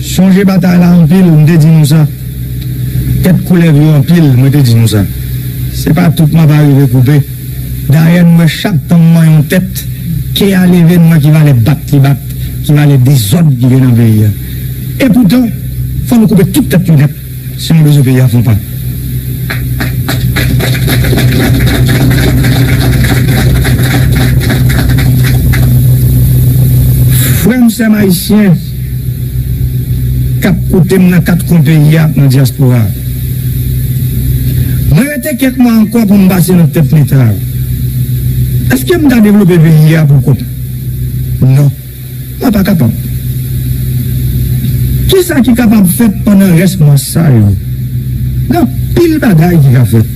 Sonje batay la anpil, m te di nou sa. Tèt koulèv yo anpil, mwen te di nou sa. Se pa tout m ap arive koupe. Dayè, nou wè chak tan m manyen yon tèt, kè a leve, nou wè ki valè bat li bat, ki valè dezòd ki gen nan peyi a. Epoutan, fò nou koupe tout tèt yo nèt, si nou bezwen peyi a fè yon pa. Frè m, sè m ayisyen k ap koute m nan kat kwen peyi a, nan dyaspora a. Mwen rete kèk mwa ankò pou m pase nan tèt Leta a. Èske m ta devlope peyi a pou kont mwen? Non. Mwen pa kapab. Kisa ki kapab fèt pandan rès mwa sa yo? Gen anpil bagay ki ka fèt.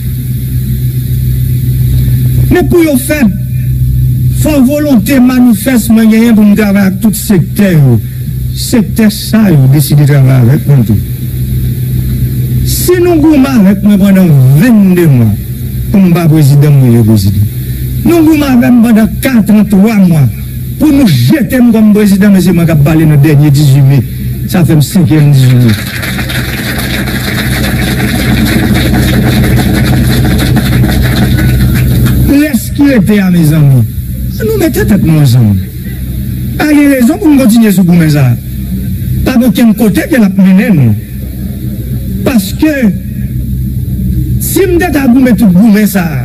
Men pou yo fèt, fò volonte manifès mwen genyen pou m travay ak tout sektè yo. Sektè sa yo deside travay avèk mwen tou. Si nou goumen avèk mwen pandan vennde mwa, pou m pa prezidan, m rele prezidan. Nou goumen avè m pandan kat an, twa mwa, pou nou jete m kòm prezidan, men se mwen k ap pale nan dènye dizuit me. Sa fè m senkyèm dizuit me. Rès ki rete a, mezanmi, ann nou mete tèt nou ansanm. Pa gen rezon pou n kontinye sou goumen sa a. Pa gen okenn kote ke l ap mennen nou. Paske, si m te ka goumen tout goumen sa a,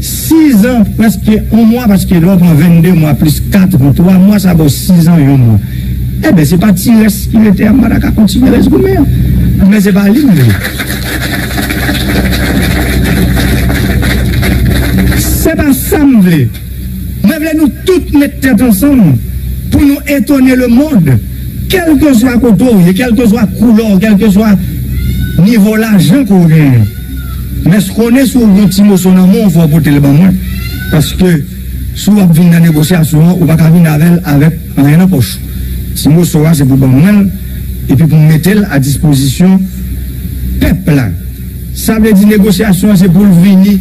sizan, prèske yon mwa, paske lè w pran vennde mwa plis kat an, twa mwa, sa ba w sizan, yon mwa. Enben, se pa ti rès ki rete a, m pa ta ka kontinye rès goumen an. Men se pa li m vle. Se pa sa m vle. Mwen vle nou tout met tèt ansanm pou nou etone lemonn, kèlkeswa kote w ye, kèlkeswa koulè w, kèlkeswa nivo lajan ke w genyen. Men konnen si w gen yon ti moso nan men w, fò w pote l ban mwen. Paske si w ap vin nan negosyasyon an, ou pa ka vin avè l avèk anyen nan pòch ou. Ti moso a, se pou ban mwen l. epi pou m mete l a dispozisyon pèp la. Sa vle di negosyasyon an se pou l vini,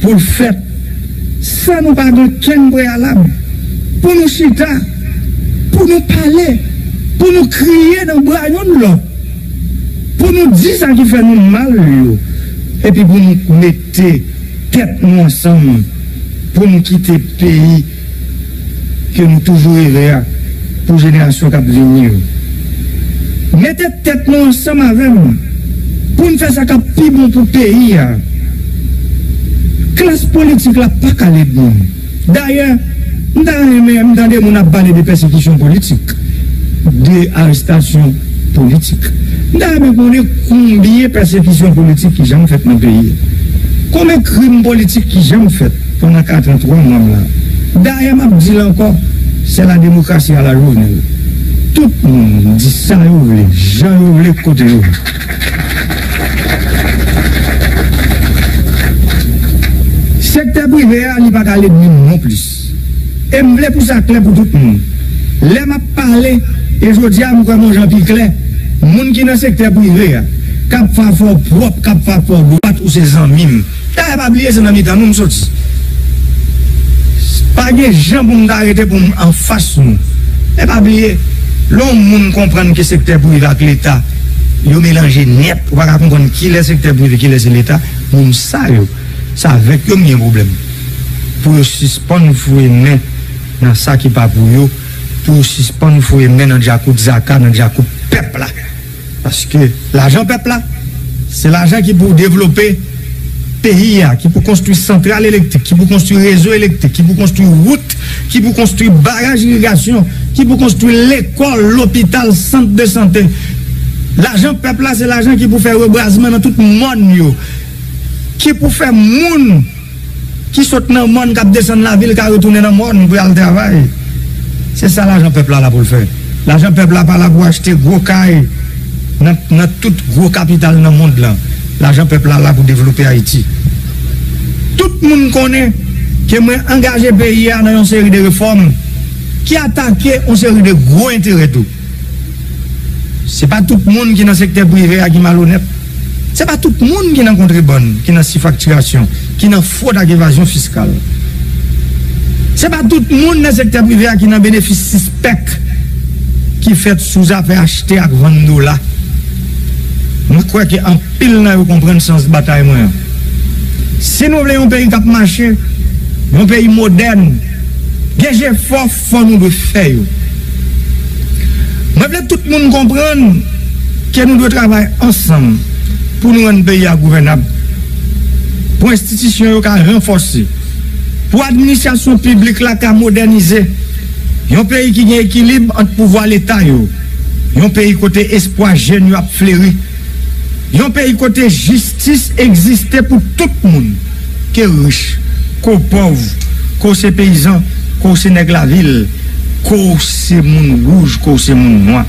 pou l fèt, san nou pa gen okenn preyalab, pou nou chita, pou nou pale, pou nou kriye nan bra youn lòt, pou nou di sa ki fè nou mal yo, epi pou nou mete tèt nou ansanm, pou nou kite peyi ke nou toujou reve a pou jenerasyon k ap vini yo. Mete tèt nou ansanm avè m pou n fè sa k ap pi bon pou peyi a. Klas politik la pa ka lènmi m. Dayè, m ta renmen m tande moun ap pale de pèsekisyon politik, de arestasyon politik. M ta renmen konnen konbyen pèsekisyon politik ki janm fèt nan peyi a. Konbyen krim politik ki janm fèt pandan kat an twa mwa m la. Dayè, m ap di l ankò, c'est la démocratie à la Jovenel. Tout moun di sa yo vle, jan yo vle, kote yo vle. Sektè prive a, li pa ka lènmi m non plis. E m vle pou sa klè pou tout moun. Lè m ap pale, e jodi a m kwè m yon jan pi klè, moun ki nan sektè prive a, k ap fè afè w pwòp, k ap fè afè w dwat, ou se zanmi m. Dayè, pa bliye se nan mitan nou m soti. Pa gen jan pou m ta rete pou m anfas nou. E pa bliye, lè yon moun konprann ke sektè prive ak Leta, yo melanje nèt, ou pa ka konprann kilè sektè prive, kilè se Leta, moun sa yo, se avèk yo m gen pwoblèm. Pou yo sispann foure men nan sa ki pa pou yo, pou yo sispann foure men nan djakout zaka, nan djakout pèp la. Paske lajan pèp la, se lajan ki pou devlope peyi a, ki pou konstwi santral elektrik, ki pou konstwi rezo elektrik, ki pou konstwi wout, ki pou konstwi baraj irigasyon, ki pou konstwi lekòl, lopital, sant de sante. Lajan pèp la, se lajan ki pou fè rebwazman nan tout mòn yo, ki pou fè moun ki sot nan mòn k ap desann lavil ka retounen nan mòn pou y al travay. Se sa lajan pèp la la pou l fè. Lajan pèp la pa la pou achte gwo kay nan, nan tout gwo kapital nan mond lan. Lajan pèp la la pou devlope Ayiti. Tout moun konnen ke mwen angaje peyi a nan yon seri de refòm ki atake yon seri de gwo enterè tou. Se pa tout moun ki nan sektè prive a ki malonèt. Se pa tout moun ki nan kontrebann, ki nan sifaktirasyon, ki nan fwod ak evazyon fiskal. Se pa tout moun nan sektè prive a ki nan benefis sispèk ki fèt sou zafè achte ak vann dola. Mwen kwè ke anpil nan yo konprann sans batay mwen an. Si nou vle yon peyi k ap mache, yon peyi modèn, gen jefò fò nou dwe fè yo. Mwen vle tout moun konprann ke nou dwe travay ansanm pou nou rann peyi a gouvènab, pou enstitisyon yo ka ranfòse, pou administrasyon piblik la ka modènize, yon peyi ki gen ekilib ant pouvwa Leta yo, yon peyi kote espwa jèn yo ap fleri, yon peyi kote jistis egziste pou tout moun, ke w rich, ke w pòv, ke w se peyizan, ke w se nèg lavil, ke w se moun wouj, ke w se moun nwa.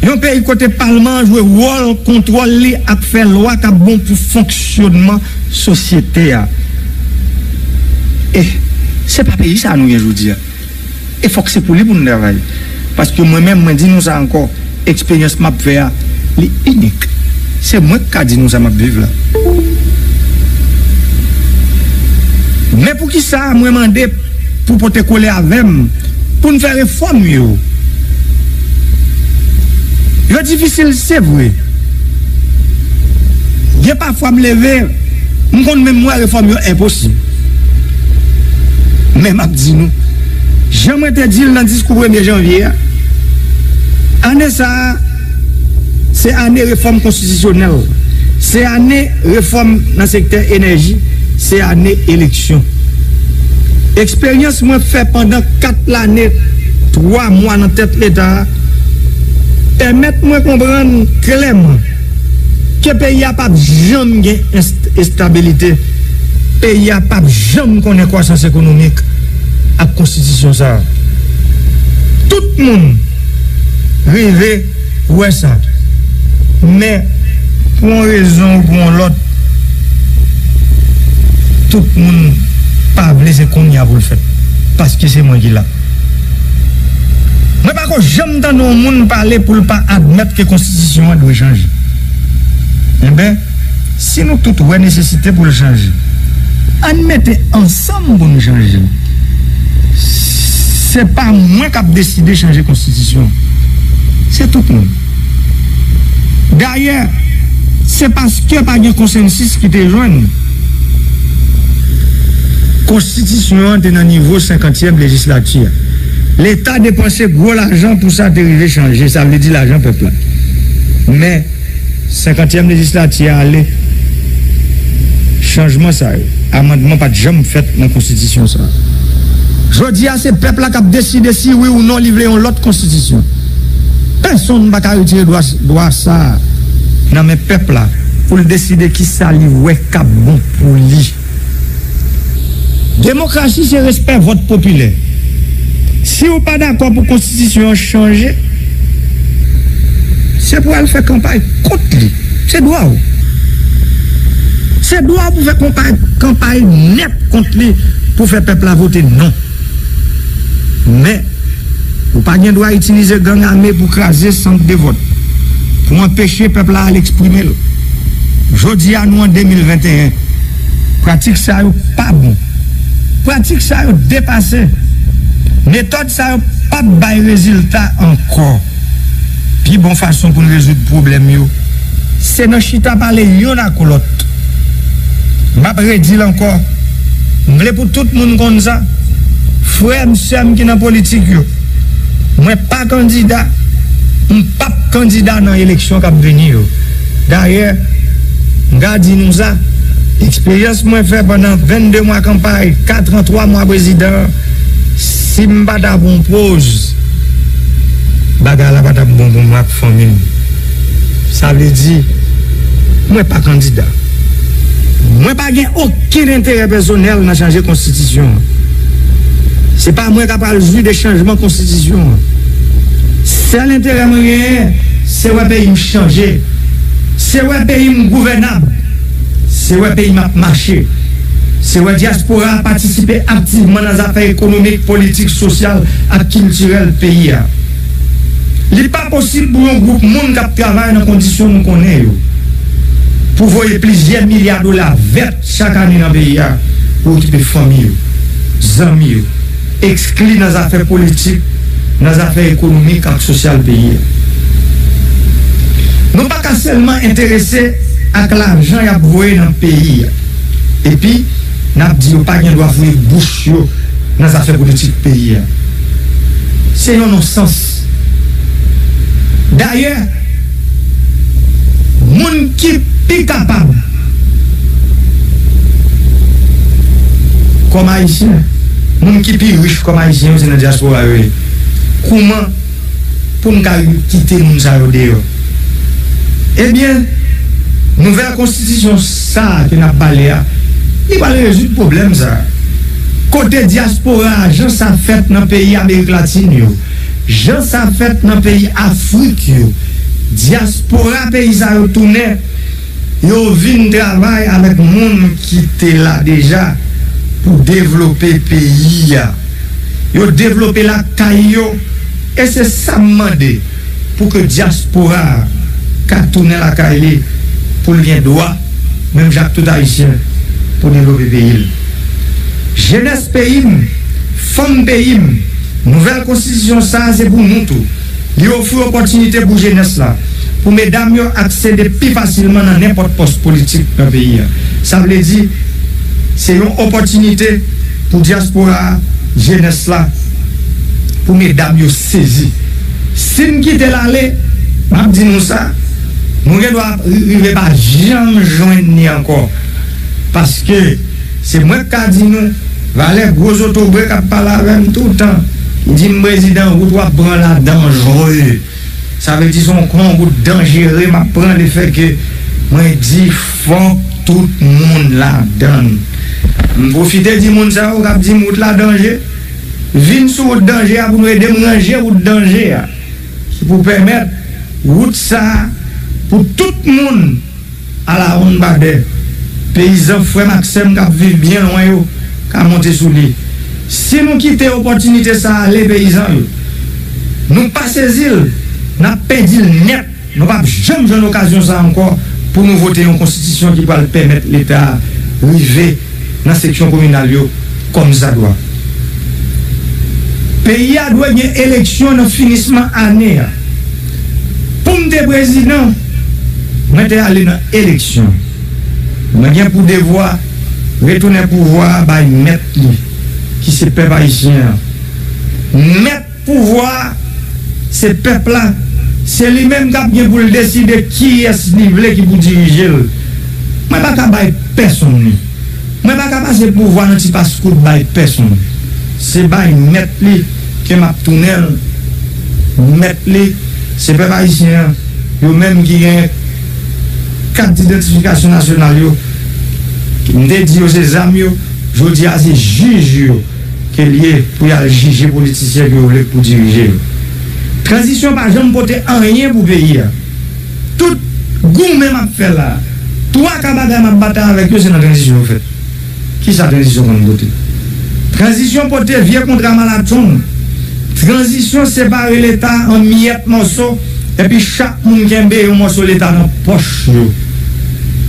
Yon peyi kote palman an jwe wòl kontwòl li ak fè lwa k ap bon pou fonksyonman sosyete a. E se pa peyi sa a nou gen jodi a. E fòk se pou li pou n travay. Paske mwen menm, mwen di nou sa ankò, eksperyans m ap fè a, li inik. Se mwen k ka di nou sa m ap viv la. Men poukisa mwen mande pou pote kole avè m, pou n fè refòm yo? Yo difisil, se vre. Gen pafwa m leve, m konn menm wè refòm yo enposib. Men m ap di nou, jan mwen te di l nan diskou premye janvye a, ane sa a, se ane refòm konstitisyonèl, se ane refòm nan sektè enèji, se ane eleksyon. Eksperyans mwen fè pandan kat lane, twa mwa nan tèt Leta a, pèmèt mwen konprann klèman ke peyi a p ap janm gen enst-, estabilite, peyi a p ap janm konnen kwasans ekonomik ak konstitisyon sa a. Tout moun rive wè sa. Men, pou yon rezon ou pou yon lòt, tout moun pa vle se kounye a pou l fèt. Paske se mwen ki la. Mwen pako janm tande yon moun pale pou l pa admèt ke konstitisyon an dwe chanje. Enben, si nou tout wè nesesite pou l chanje, ann mete ansanm pou n chanje l. Se pa mwen k ap deside chanje konstitisyon. Se tout moun. Dayè, se paske pa gen konsansis ki te jwenn. Konstitisyon an te nan nivo senkantyèm lejislati a. Leta depanse gwo lajan pou sa te rive chanje, sa vle di lajan pèp la. Men, senkantyèm lejislati a ale, chanjman sa yo, amandman pa t janm fèt nan konstitisyon sa a. Jodi a, se pèp la k ap deside si wi ou non li vle yon lòt konstitisyon. Pèsonn pa ka retire dwa, dwa sa a nan men pèp la pou l deside ki sa li wè k ap bon pou li. Demokrasi se respè vòt popilè. Si w pa dakò pou konstitisyon an chanje, se pou al fè kanpay kont li. Se dwa w. Se dwa w pou fè kanpay, kanpay nèt kont li pou fè pèp la vote non. Men, ou pa gen dwa itilize gang ame pou kraze sant de vòt, pou anpeche pèp la al eksprime l. Jodi a, nou an de mil venteyen. Pratik sa yo pa bon. Pratik sa yo depase. Metòd sa yo p ap bay rezilta ankò. Pi bon fason pou n rezoud pwoblèm yo, se nan chita pale yonn ak lòt. M ap redi l ankò. M vle pou tout moun konn sa. Frè m, sè m ki nan politik yo, mwen pa kandida. M p ap kandida nan eleksyon k ap vini yo. Dayè, m ka di nou sa, eksperyans mwen fè pandan vennde mwa kanpay, kat an twa mwa prezidan, si m pa t ap on poz, bagay la pa t ap bon pou mwen ak fanmi m. Sa vle di, mwen pa kandida. Mwen pa gen okenn enterè pèsonèl nan chanje konstitisyon an. Se pa mwen k ap al jwi de chanjman konstitisyon an. Sèl enterè mwen genyen, se wè peyi m chanje. Se wè peyi m gouvènab. Se wè peyi m ap mache. Se wè dyaspora a patisipe aktivman nan zafè ekonomik, politik, sosyal ak kiltirèl peyi a. Li pa posib pou yon gwoup moun k ap travay nan kondisyon nou konnen yo, pou voye plizyè milya dola vèt chak ane nan peyi a pou okipe fanmi yo, zanmi yo, ekskli nan zafè politik, nan zafè ekonomik ak sosyal peyi a. Nou pa ka sèlman enterese ak lajan y ap voye nan peyi a, epi n ap di yo pa gen dwa foure bouch yo nan zafè politik peyi a. Se yon nonsans. Dayè, moun ki pi kapab kòm Ayisyen, moun ki pi rich kòm Ayisyen yo, se nan dyaspora yo ye. Kouman pou n ka kite moun sa yo deyò? Ebyen, nouvèl konstitisyon sa a ke n ap pale a, li pral rezoud pwoblèm sa a. Kote dyaspora a, jan sa fèt nan peyi Amerik Latin yo, jan sa fèt nan peyi Afrik yo, dyaspora peyi sa yo tounen, yo vin travay avèk moun ki te la deja pou devlope peyi a. Yo devlope lakay yo, e se sa m mande, pou ke dyaspora a ka tounen lakay li, pou l gen dwa, menm jan ak tout Ayisyen, pou devlope peyi l. Jenès peyi m, fanm peyi m, nouvèl konstitisyon sa a se pou nou tou. Li ofri opòtinite pou jenès la, pou medam yo aksede pi fasilman nan nenpòt pòs politik nan peyi a. Sa vle di, se yon opòtinite pou dyaspora a, jenès la, pou medam yo sezi. Si n kite l ale, m ap di nou sa, nou gen dwa ri- rive pa janm jwenn ni ankò. Paske se mwen k ka di nou, valè gwo zotobre k ap pale avè m toutan, li di m, "Prezidan, wout w ap pran la danjre." Sa vle di se yon gran wout danjere m ap pran, lefètke mwen di fòk tout moun ladan l. M pwofite di moun sa yo k ap di m wout la danje, vin sou wout danje a pou nou ede m ranje wout danje a, ki pou pèmèt wout sa a pou tout moun alawonnbadè, peyizan frè m ak sè m k ap viv byen lwen yo ka monte sou li. Si nou kite opòtinite sa a ale, peyizan yo, Nou pa sezi l, n ap pèdi l nèt. Nou p ap janm jwenn okazyon sa a ankò pou nou vote yon konstitisyon ki pral pèmèt Leta a rive nan seksyon kominal yo kòmsadwa. Peyi a dwe gen eleksyon nan finisman ane a. Pou m te prezidan, mwen te ale nan eleksyon. Mwen gen pou devwa retounen pouvwa a bay mèt li, ki se pèp ayisyen an. Mèt pouvwa a, se pèp la, se li menm k ap gen pou l deside kiyès li vle ki pou dirije l. Mwen pa ka bay pèsonn li. Mwen pa ka pase pouvwa nan ti paskout bay pèsonn. Se bay mèt li ke m ap tounen l. Mèt li, se pèp ayisyen an, yo menm ki gen kat idantifikasyon nasyonal yo, m te di yo se zam yo, jodi a se jij yo ke l ye pou y al jije politisyen ke yo vle pou dirije yo. Tranzisyon pa janm pote anyen pou peyi a. Tout goumen m ap fè la, twa ka bagay m ap batay avèk yo, se nan tranzisyon yo fèt. Kisa tranzisyon konn pote? Tranzisyon pote vye kontra malatchong. Tranzisyon separe Leta an miyèt mòso, epi chak moun kenbe yon mòso Leta nan pòch yo.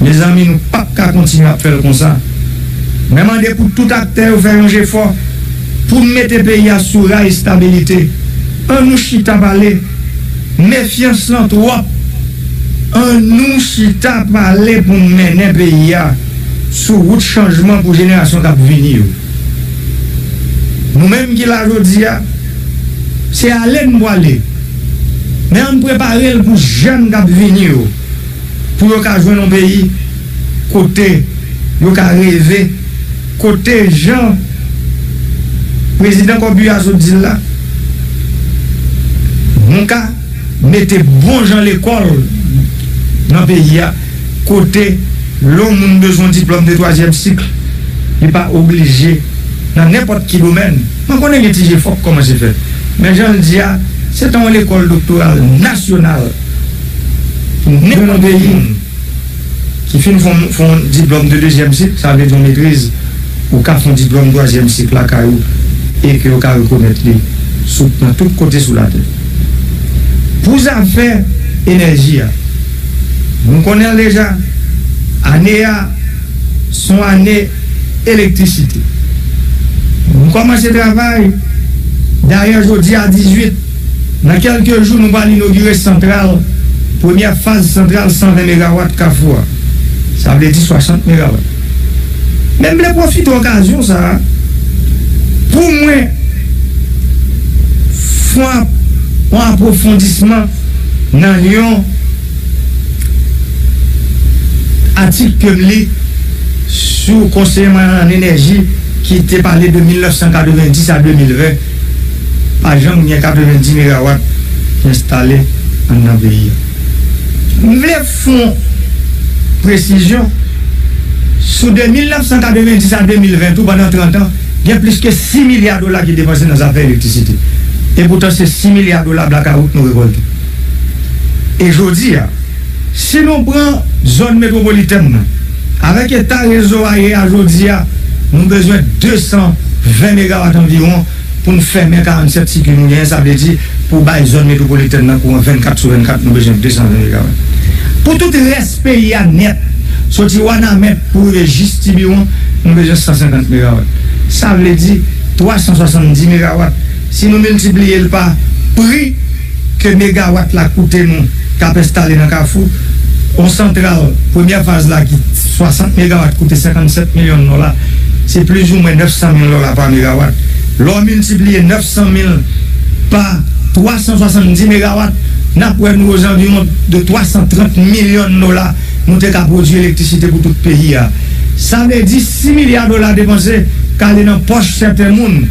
Mezanmi, nou p ap ka kontinye ap fè l konsa. Mwen mande pou tout aktè yo fè yon jefò pou n mete peyi a sou ray estabilite. Ann nou chita pale. Mefyans lan twòp. Ann nou chita pale pou n mennen peyi a sou wout chanjman pou jenerasyon k ap vini yo. Nou menm ki la jodi a, se ale n pwale. Men ann prepare l pou jèn k ap vini yo, pou yo ka jwenn yon peyi kote yo ka reve, kote jan Prezidan Corbière sot di l la, nou ka mete bon jan lekòl nan peyi a, kote lè yon moun bezwen diplòm de twazyèm sik, li pa oblije nan nenpòt ki domèn. Mwen konnen gen ti jefò k kòmanse fèt, men jan l di a, se ta yon lekòl doktoral nasyonal pou nenpòt moun ki fin fè yon, fè yon diplòm de dezyèm sik, sa vle di yon metriz, ou ka fè yon diplòm twazyèm sik lakay ou, e ke yo ka rekonèt li sou, nan tout kote sou latè. Pou zafè enèji a, nou konnen l deja, ane a, se yon ane elektrisite. Nou kòmanse travay, dayè jodi a dizuit, nan kèlke jou, nou pral inogire santral, premyè faz santral san ven megawat Kafou a. Sa vle di swasant megawat. Men m vle pwofite okazyon sa a pou mwen fè yon apwofondisman nan yon atik ke m li sou konseye mwen an enèji ki te pale de mil nèf san katrevenndis a de mil ven, pa janm gen katrevenndis megawat ki enstale anndan peyi a. M vle fè yon presizyon sou de mil nèf san katrevenndis a de mil ven tou, pandan trant an, gen plis ke sis milya dola ki depanse nan zafè elektrisite. E poutan se sis milya dola blakawout nou rekòlte. E jodi a, si nou pran zòn metwopolitèn nan, avèk eta rezo a ye a jodi a, nou bezwen de san ven megawat anviwon pou n fèmen karannsèt sikui nou genyen, sa vle di pou bay zòn metwopolitèn nan kouran vennkat sou vennkat, nou bezwen de san ven megawat. Pou tout rès peyi a nèt, soti Wanament pou rive jis Tibiwon, nou bezwen san senkant megawat. Sa vle di twa san swasanndis megawat. Si nou miltipliye l pa pri ke megawat la koute nou k ap enstale nan Kafou, yon santral, premyè faz la ki swasant megawat koute senkannsèt milyon dola, se plizoumwen nèf san mil dola pa megawat. Lè w miltipliye nèf san mil pa twa san swasanndis megawat, n ap wè nou ozanviwon de twa san trant milyon dola nou te ka pwodui elektrisite pou tout peyi a. Sa vle di sis milya dola depanse k ale nan pòch sèten moun.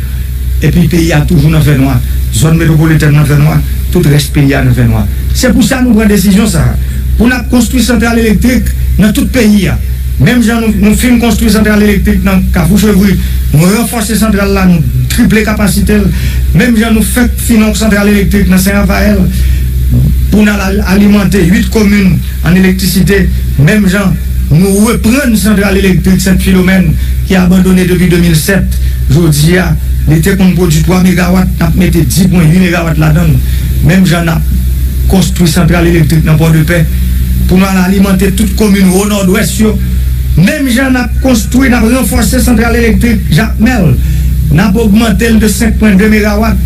Epi peyi a toujou nan fènwa. Zòn metwopolitèn nan fènwa, tout rès peyi a nan fènwa. Se pou sa nou pran desizyon sa a. Pou n ap konstwi santral elektrik nan tout peyi a. Menm jan nou, nou fin konstwi santral elektrik nan Kafou Chevri, nou ranfòse santral la, nou triple kapasite l. Menm jan nou fèk fin yon santral elektrik nan Sen Rafayèl, pou n al al-, alimante uit komin an elektrisite, menm jan nou reprann santral elektrik Sent Filomèn ki abandone depi de mil sèt, jodi a, Li te konn pwodui twa megawat, n ap mete dis pwen uit megawat ladan l. Menm jan n ap konstwi santral elektrik nan Pòdepè pou n al alimante tout komin Wo Nòdwès yo. Menm jan n ap konstwi, n ap ranfòse santral elektrik Jakmèl. N ap ogmante l de senk pwen de megawat.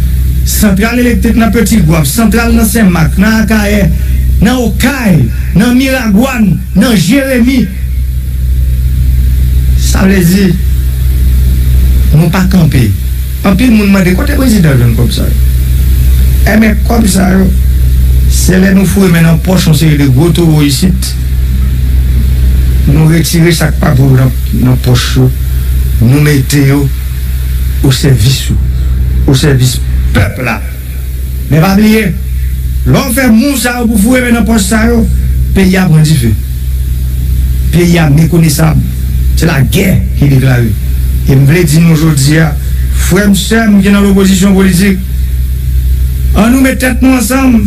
Santral elektrik nan Petit Goâve, santral nan Senmak, nan Akayè, nan Okay, nan Miragwàn, nan Jeremi. Sa vle di, nou pa kanpe. Anpil moun mande, kote prezidan jwenn kòb sa yo? Enben, kòb sa yo, se lè nou foure men nan pòch yon seri de gwo towo isit, nou retire sa k pa pou yo nan, nan pòch yo, nou mete yo o sèvis ou, o sèvis pèp la. Men pa bliye, lè w fè mouv sa yo pou foure men nan pòch sa yo, peyi a pran dife. Peyi a mekonesab. Se lagè ki deklare. E m vle di nou jodi a, frè m, sè m ki nan lopozisyon politik, ann nou met tèt nou ansanm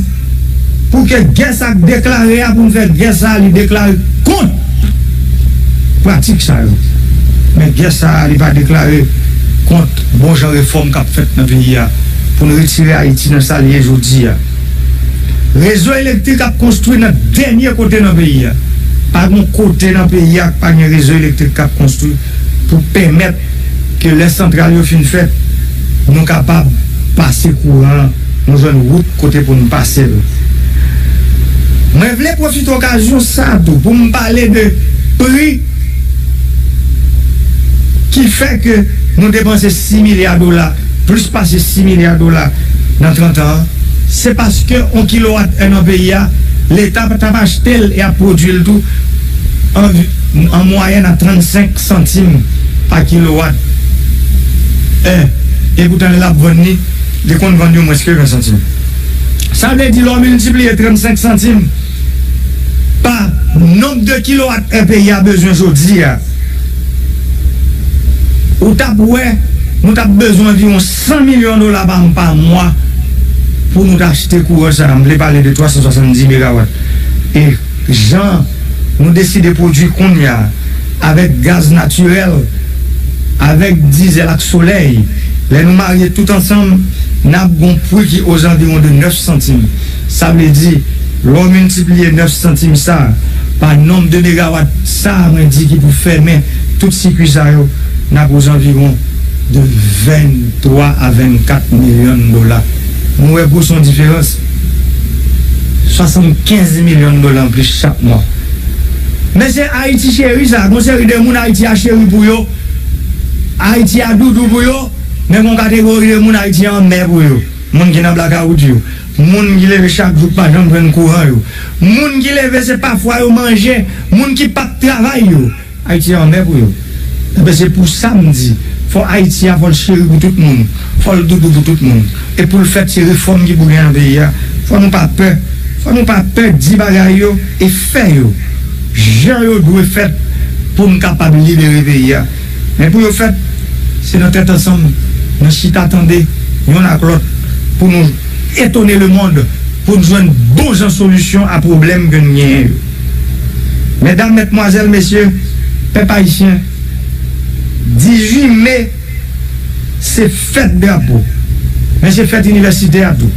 pou ke gè sa k deklare a, pou n fè gè sa a, li deklare kont pratik sa yo. Men gè sa a, li pa deklare kont bon jan refòm k ap fèt nan peyi a, pou n retire Ayiti nan sa l ye jodi a. Rezo elektrik ap konstwi nan dènye kote nan peyi a. Pa gen kote nan peyi a k pa gen rezo elektrik k ap konstwi pou pèmèt ke lè santral yo fin fèt, nou kapab pase kouran, nou jwenn wout kote pou n pase l. Mwen vle pwofite okazyon sa a tou pou m pale de pri ki fè ke nou depanse sis milya dola, plis pase sis milya dola nan trant an an, se paske yon kilowat è nan peyi a, Leta t ap achte l e ap pwodui l tou an, an mwayèn a trannsenk santim pa kilowat è. E poutan, lè l ap vann li, li konn vann yo mwens ke ven santim. Sa vle di, lè w miltipliye trannsenk santim pa nonb de kilowat è peyi a bezwen jodi a, ou t ap wè nou t ap bezwen anviwon san milyon dola pa, pa mwa pou nou t achte kouran sa a. M vle pale de twa san swasanndis megawat. E jan nou deside pwodui kounye a, avèk gaz natirèl, avèk dizèl ak solèy, lè nou marye tout ansanm, n ap gon pri ki ozanviwon de nèf santim. Sa vle di, lè w miltipliye nèf santim sa a pa nonb de megawat sa a mwen di ki pou fèmen tout sikui sa yo, n ap ozanviwon de venntwa a vennkat milyon dola. Nou wè gwo se yon diferans. Swasannkenz milyon dola anplis chak mwa. Men se Ayiti cheri sa, gon seri de moun Ayiti a cheri pou yo, Ayiti a doudou pou yo, men gon kategori de moun Ayiti a anmè pou yo. Moun ki nan blakawout yo, moun ki leve chak jou k pa janm jwenn kouran yo, moun ki leve se pa fwa yo manje, moun ki p ap travay yo. Ayiti a anmè pou yo. Enben, se pou sa m di, fò Ayiti a, fò l cheri pou tout moun, fò l doudou pou tout moun. E pou l fèt, se refòm ki pou gen nan peyi a. Fò nou pa pè, fò nou pa pè di bagay yo e fè yo jan yo dwe fèt pou n kapab libere peyi a. Men pou yo fèt, se nan tèt ansanm, nan chita tande yonn ak lòt, pou nou etone lemonn, pou n jwenn bon jan solisyon a pwoblèm ke n genyen yo. Medam, medmwazèl, mesye, pèp ayisyen, dizuit me, se fèt drapo, men se fèt inivèsite a tou.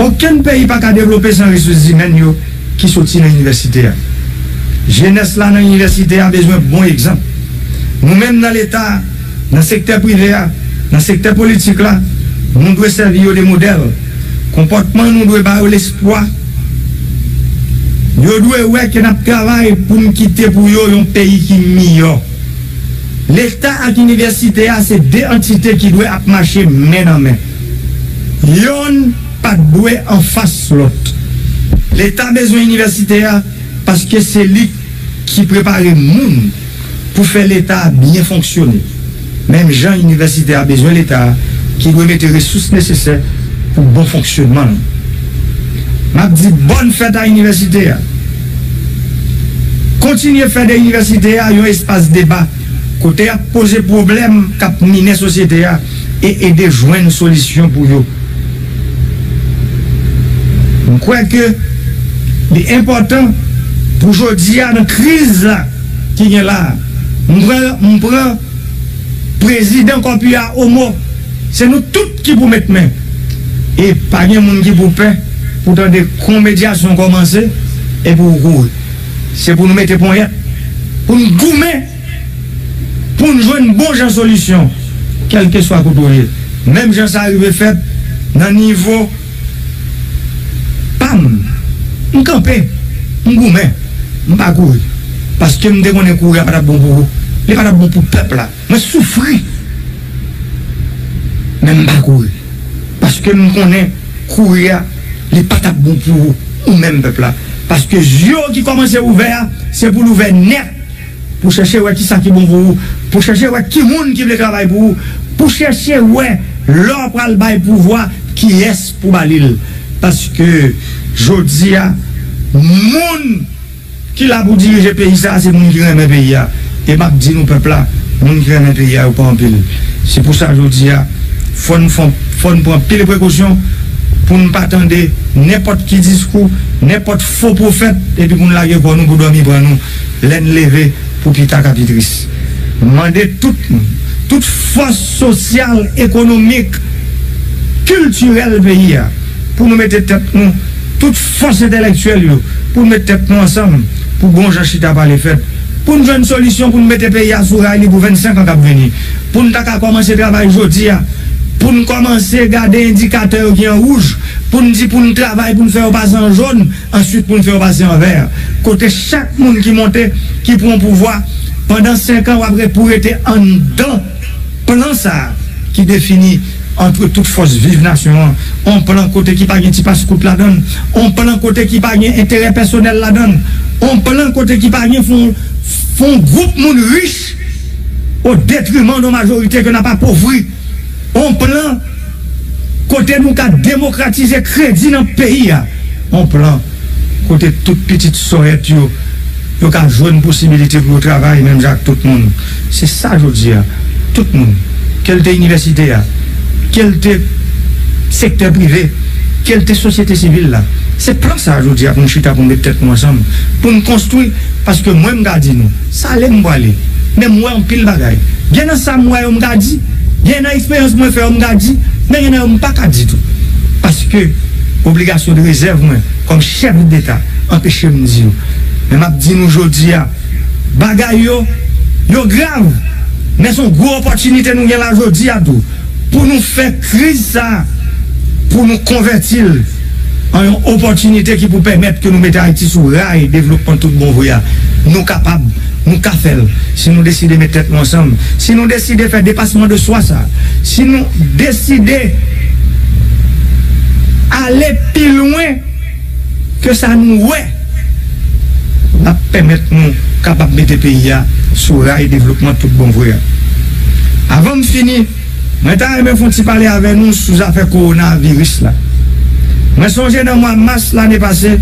Okenn peyi pa ka devlope san resous imèn yo ki soti nan inivèsite a. Jenès la nan inivèsite a bezwen bon egzanp. Nou menm nan Leta, nan sektè prive a, nan sektè politik la, nou dwe sèvi yo de modèl. Konpòtman nou dwe ba yo lespwa. Yo dwe wè ke n ap travay pou n kite pou yo yon peyi ki miyò. Leta ak inivèsite a se de antite ki dwe ap mache men nan men. Yonn pa t dwe anfas lòt. Leta bezwen inivèsite a paske se li ki prepare moun pou fè Leta a byen fonksyone. Menm jan inivèsite a bezwen Leta a ki dwe mete resous nesesè pou bon fonksyonman l. M ap di bòn fèt a inivèsite a. Kontinye fè de inivèsite a yon espas deba kote y ap poze pwoblèm k ap minen sosyete a e ede jwenn solisyon pou yo. M kwè ke li enpòtan pou jodi a, nan kriz la ki gen la a, m pran, m pran prezidan Kòpi a omo Se nou tout ki pou met men. E pa gen moun ki pou pè pou tande kon medyasyon kòmanse epi w kouri. Se pou nou mete ponyèt, pou n goumen, pou n jwenn bon jan solisyon, kèlkeswa kote w ye. Menm jan sa rive fèt nan nivo pa m, m kanpe, m goumen, m pa kouri. Paske m te konnen kouri a pa t ap bon pou ou. Li pa t ap bon pou pèp la. Mwen soufri. Men m pa kouri. Paske m konnen kouri a, li pa t ap bon pou ou, ou menm pèp la. Paske zye w ki kòmanse ouvè a, se pou l ouvè nèt. Pou chèche wè kisa ki bon pou ou. Pou chèche wè ki moun ki vle travay pou ou. Pou chèche wè lè w pral bay pouvwa, kiyès pou ba li l. Paske jodi a, moun ki la pou dirije peyi sa a, se moun ki renmen peyi a. E m ap di nou, pèp la, moun ki renmen peyi a, yo pa anpil. Se pou sa, jodi a, fò n, fò, fò n pran pil prekosyon pou n pa tande nenpòt ki diskou, nenpòt fo pwofèt, epi pou n lage kò nou pou dòmi pran nou lè n leve pou pita ka pi tris. M mande tout moun, tout fòs sosyal, ekonomik, kiltirèl peyi a, pou nou mete tèt nou, tout fòs entèlektyèl yo, pou nou mete tèt nou ansanm, pou bon jan chita pale fèt, pou n jwenn solisyon pou n mete peyi a sou ray li pou vennsenk an k ap vini, pou n ta ka kòmanse travay jodi a, pou n kòmanse gade endikatè yo ki an wouj, pou n di pou n travay pou n fè yo pase an jòn, answit pou n fè yo pase an vè. Kote chak moun ki monte, ki pran pouvwa, pandan senk an, w ap re-, pou rete anndan plan sa a ki defini ant tout fòs viv nasyon an, on plan kote ki pa gen ti paskout ladan l, on plan kote ki pa gen enterè pèsonèl ladan l, on plan kote ki pa gen fon, fon gwoup moun rich o detriman yon majorite ke n ap apovri, on plan kote nou ka demokratize kredi nan peyi a, on plan kote tout pitit sòyèt yo, yo ka jwenn posibilite pou yo travay menm jan ak tout moun. Se sa jodi a, tout moun, ke l te inivèsite a, ke l te sektè prive, ke l te sosyete sivil la, se plan sa jodi a pou n chita, pou n met tèt nou ansanm, pou n konstwi, paske mwen m ka di nou, sa ale m pwale, men m wè anpil bagay. Gen nan sa m wè yo m ka di, gen nan eksperyans mwen fè yo m ka di, men gen nan yo m pa ka di tou. Paske obligasyon de rezèv mwen kòm chèf deta anpeche m di yo. Men m ap di nou jodi a, bagay yo, yo grav, men se yon gwo opòtinite nou gen la jodi a tou, pou nou fè kriz sa a, pou nou konvèti l an yon opòtinite ki pou pèmèt ke nou mete Ayiti sou ray devlopman tout bon vre a. Nou kapab, nou ka fè l. Si nou deside met tèt nou ansanm, si nou deside fè depasman de swa sa, si nou deside ale pi lwen ke sa nou wè, l ap pèmèt nou kapab mete peyi a sou ray devlopman tout bon vre a. Avan m fini, mwen ta renmen fè yon ti pale avè nou sou zafè kowonaviris la. Mwen sonje nan mwa mas lane pase,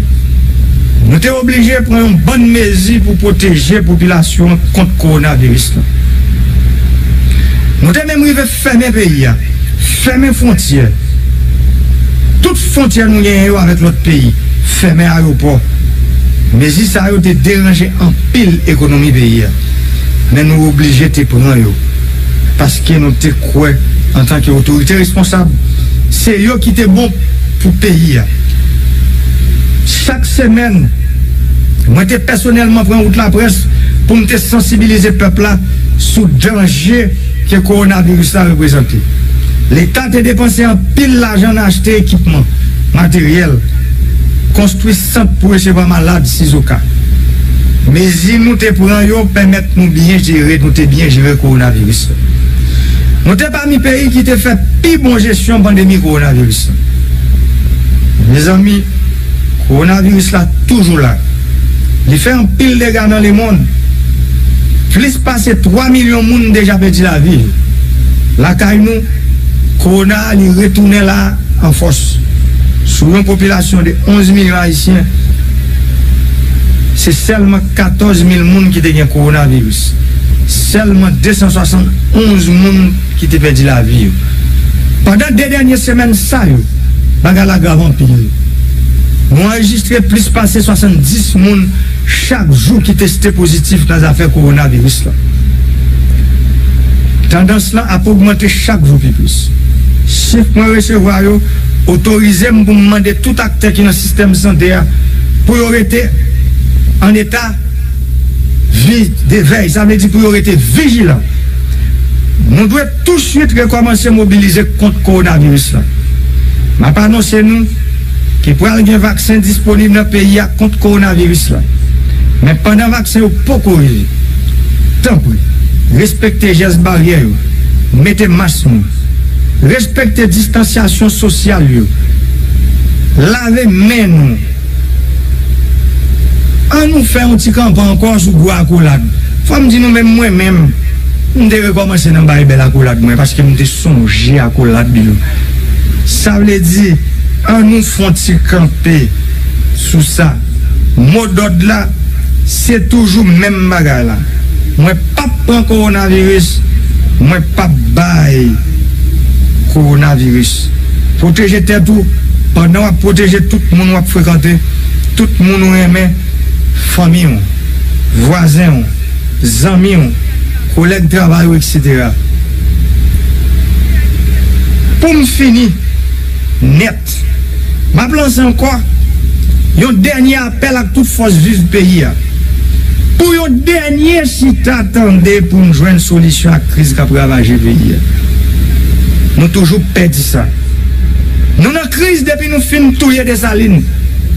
nou te oblije pran yon bann mezi pou pwoteje popilasyon an kont kowonaviris la. Nou te menm rive fèmen peyi a, fèmen fwontyè, tout fwontyè nou genyen yo avèk lòt peyi, fèmen ayewopò. Mezi sa yo te deranje anpil ekonomi peyi a. Men nou oblije te pran yo. Paske nou te kwè, antanke otorite responsab, se yo ki te bon pou peyi a. Chak semèn, mwen te pèsonèlman pran wout laprès pou m te sansibilize pèp la sou danje ke kowonaviris la reprezante. Leta te depanse anpil lajan nan achte ekipman, materyèl, konstwi sant pou resevwa malad sizoka. Mezi nou te pran yo pèmèt nou byen jere, nou te byen jere kowonaviris la. Nou te pami peyi ki te fè pi bon jesyon pandemi kowonaviris la. Mezanmi, kowonaviris la toujou la. Li fè anpil dega nan lemonn. Plis pase twa milyon moun deja pèdi lavi yo. Lakay nou, kowona a, li retounen la an fòs. Sou yon popilasyon de onz milyon Ayisyen, se sèlman katòz mil moun ki te gen kowonaviris. Sèlman de san swasann onz moun ki te pèdi lavi yo. Pandan de dènye semèn sa yo, bagay la grav anpil. Nou anrejistre plis pase swasanndis moun chak jou ki teste pozitif nan zafè kowonaviris la. Tandans lan ap ogmante chak jou pi plis. Chif mwen resevwa yo otorize m pou m mande tout aktè ki nan sistèm sante a pou yo rete an eta vi de vèy, sa vle di pou yo rete vijilan. Nou dwe touswit rekòmanse mobilize kont kowonaviris la. M ap anonse nou ke pral gen vaksen disponib nan peyi a kont kowonaviris la. Men pandan vaksen yo poko rive, tanpri, respekte jès baryè yo, mete mas nou, respekte distansyasyon sosyal yo, lave men nou. An nou fè yon ti kanpe ankò sou gwo akolad. Fò m di nou menm, mwen menm, m te rekòmanse nan bay bèl akolad mwen, paske m te sonje akolad yo. Sa vle di, an nou fè yon ti kanpe sou sa. Modòd la, se toujou menm bagay la. Mwen p ap pran kowonaviris, mwen p ap bay kowonaviris. Pwoteje tèt ou pandan w ap pwoteje tout moun w ap frekante, tout moun ou renmen, fanmi w, vwazen w, zanmi w, kolèg travay ou, etsetera. Pou m fini nèt, m ap lanse ankò yon dènye apèl ak tout fòs viv peyi a pou yon dènye chita tande pou n jwenn solisyon ak kriz k ap ravaje peyi a. Nou toujou pè di sa. Nou nan kriz depi nou fin touye Desalin,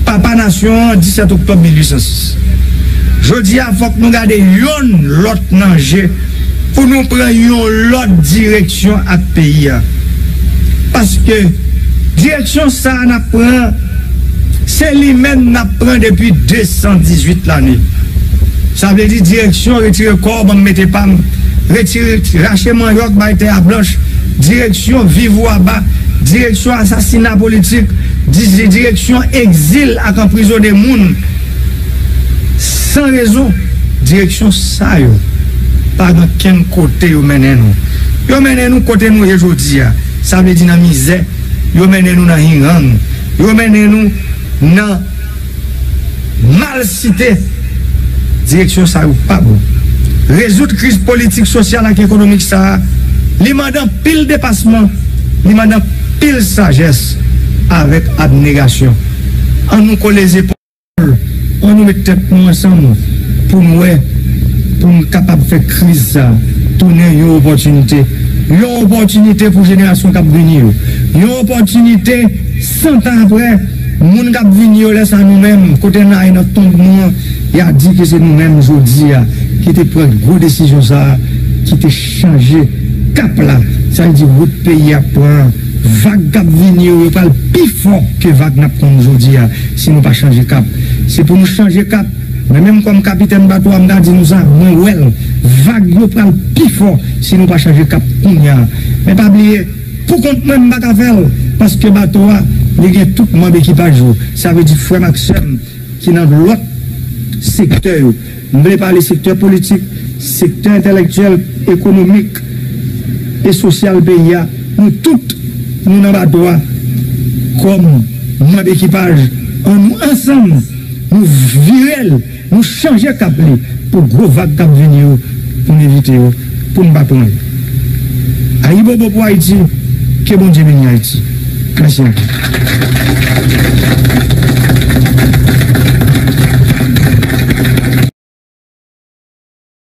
papa nasyon an, disèt oktòb mil uit san sis. Jodi a, fòk nou gade yonn lòt nan je pou nou pran yon lòt direksyon ak peyi a. Paske direksyon sa a n ap pran, se li menm n ap pran depi de san dizuit lane. Sa vle di direksyon retire kò w, ban m mete pa m, retire, rache manyòk, bay tè a blanch, direksyon viv ou aba, direksyon asasina politik, di-, direksyon egzil ak anprizone moun san rezon. Direksyon sa yo pa gen kenn kote yo mennen nou. Yo mennen nou kote nou ye jodi a. Sa vle di nan mizè, yo mennen nou nan hirang, yo mennen nou nan malsite. Direksyon sa yo pa bon. Rezoud kriz politik, sosyal ak ekonomik sa a, li mande anpil depasman, li mande anpil sajès avèk abnegasyon. An nou kole zepòl, an nou met tèt nou ansanm pou n wè, pou n kapab fè kriz sa a tounen yon opòtinite. Yon opòtinite pou jenerasyon k ap vini yo. Yon opòtinite san tan apre, moun k ap vini yo, lè sa nou menm, kote n ale nan tonb nou an, y a di ke se nou menm jodi a ki te pran gwo desizyon sa a, ki te chanje kap la. Sa vle di wout peyi a pran, vag k ap vini yo, yo pral pi fò ke vag n ap konn jodi a, si nou pa chanje kap. Se pou nou chanje kap. Mwen menm kòm kapitèn bato a, m ka di nou sa, mwen wè l. Vag yo pral pi fò si nou pa chanje kap kounye a. Men pa bliye, pou kont mwen, m pa ka fè l, paske bato a, li gen tout manm ekipaj yo. Sa vle di frè m ak sè m ki nan lòt sektè yo. M vle pale sektè politik, sektè entèlektyèl, ekonomik e sosyal peyi a. Nou tout, nou nan bato a kòm manm ekipaj. An nou ansanm, nou vire l, nou chanje kap li pou gwo vag k ap vini yo, pou n evite yo, pou n pa pran yo. Ayibobo pou Ayiti, ke Bondye beni Ayiti. Mèsi anpil.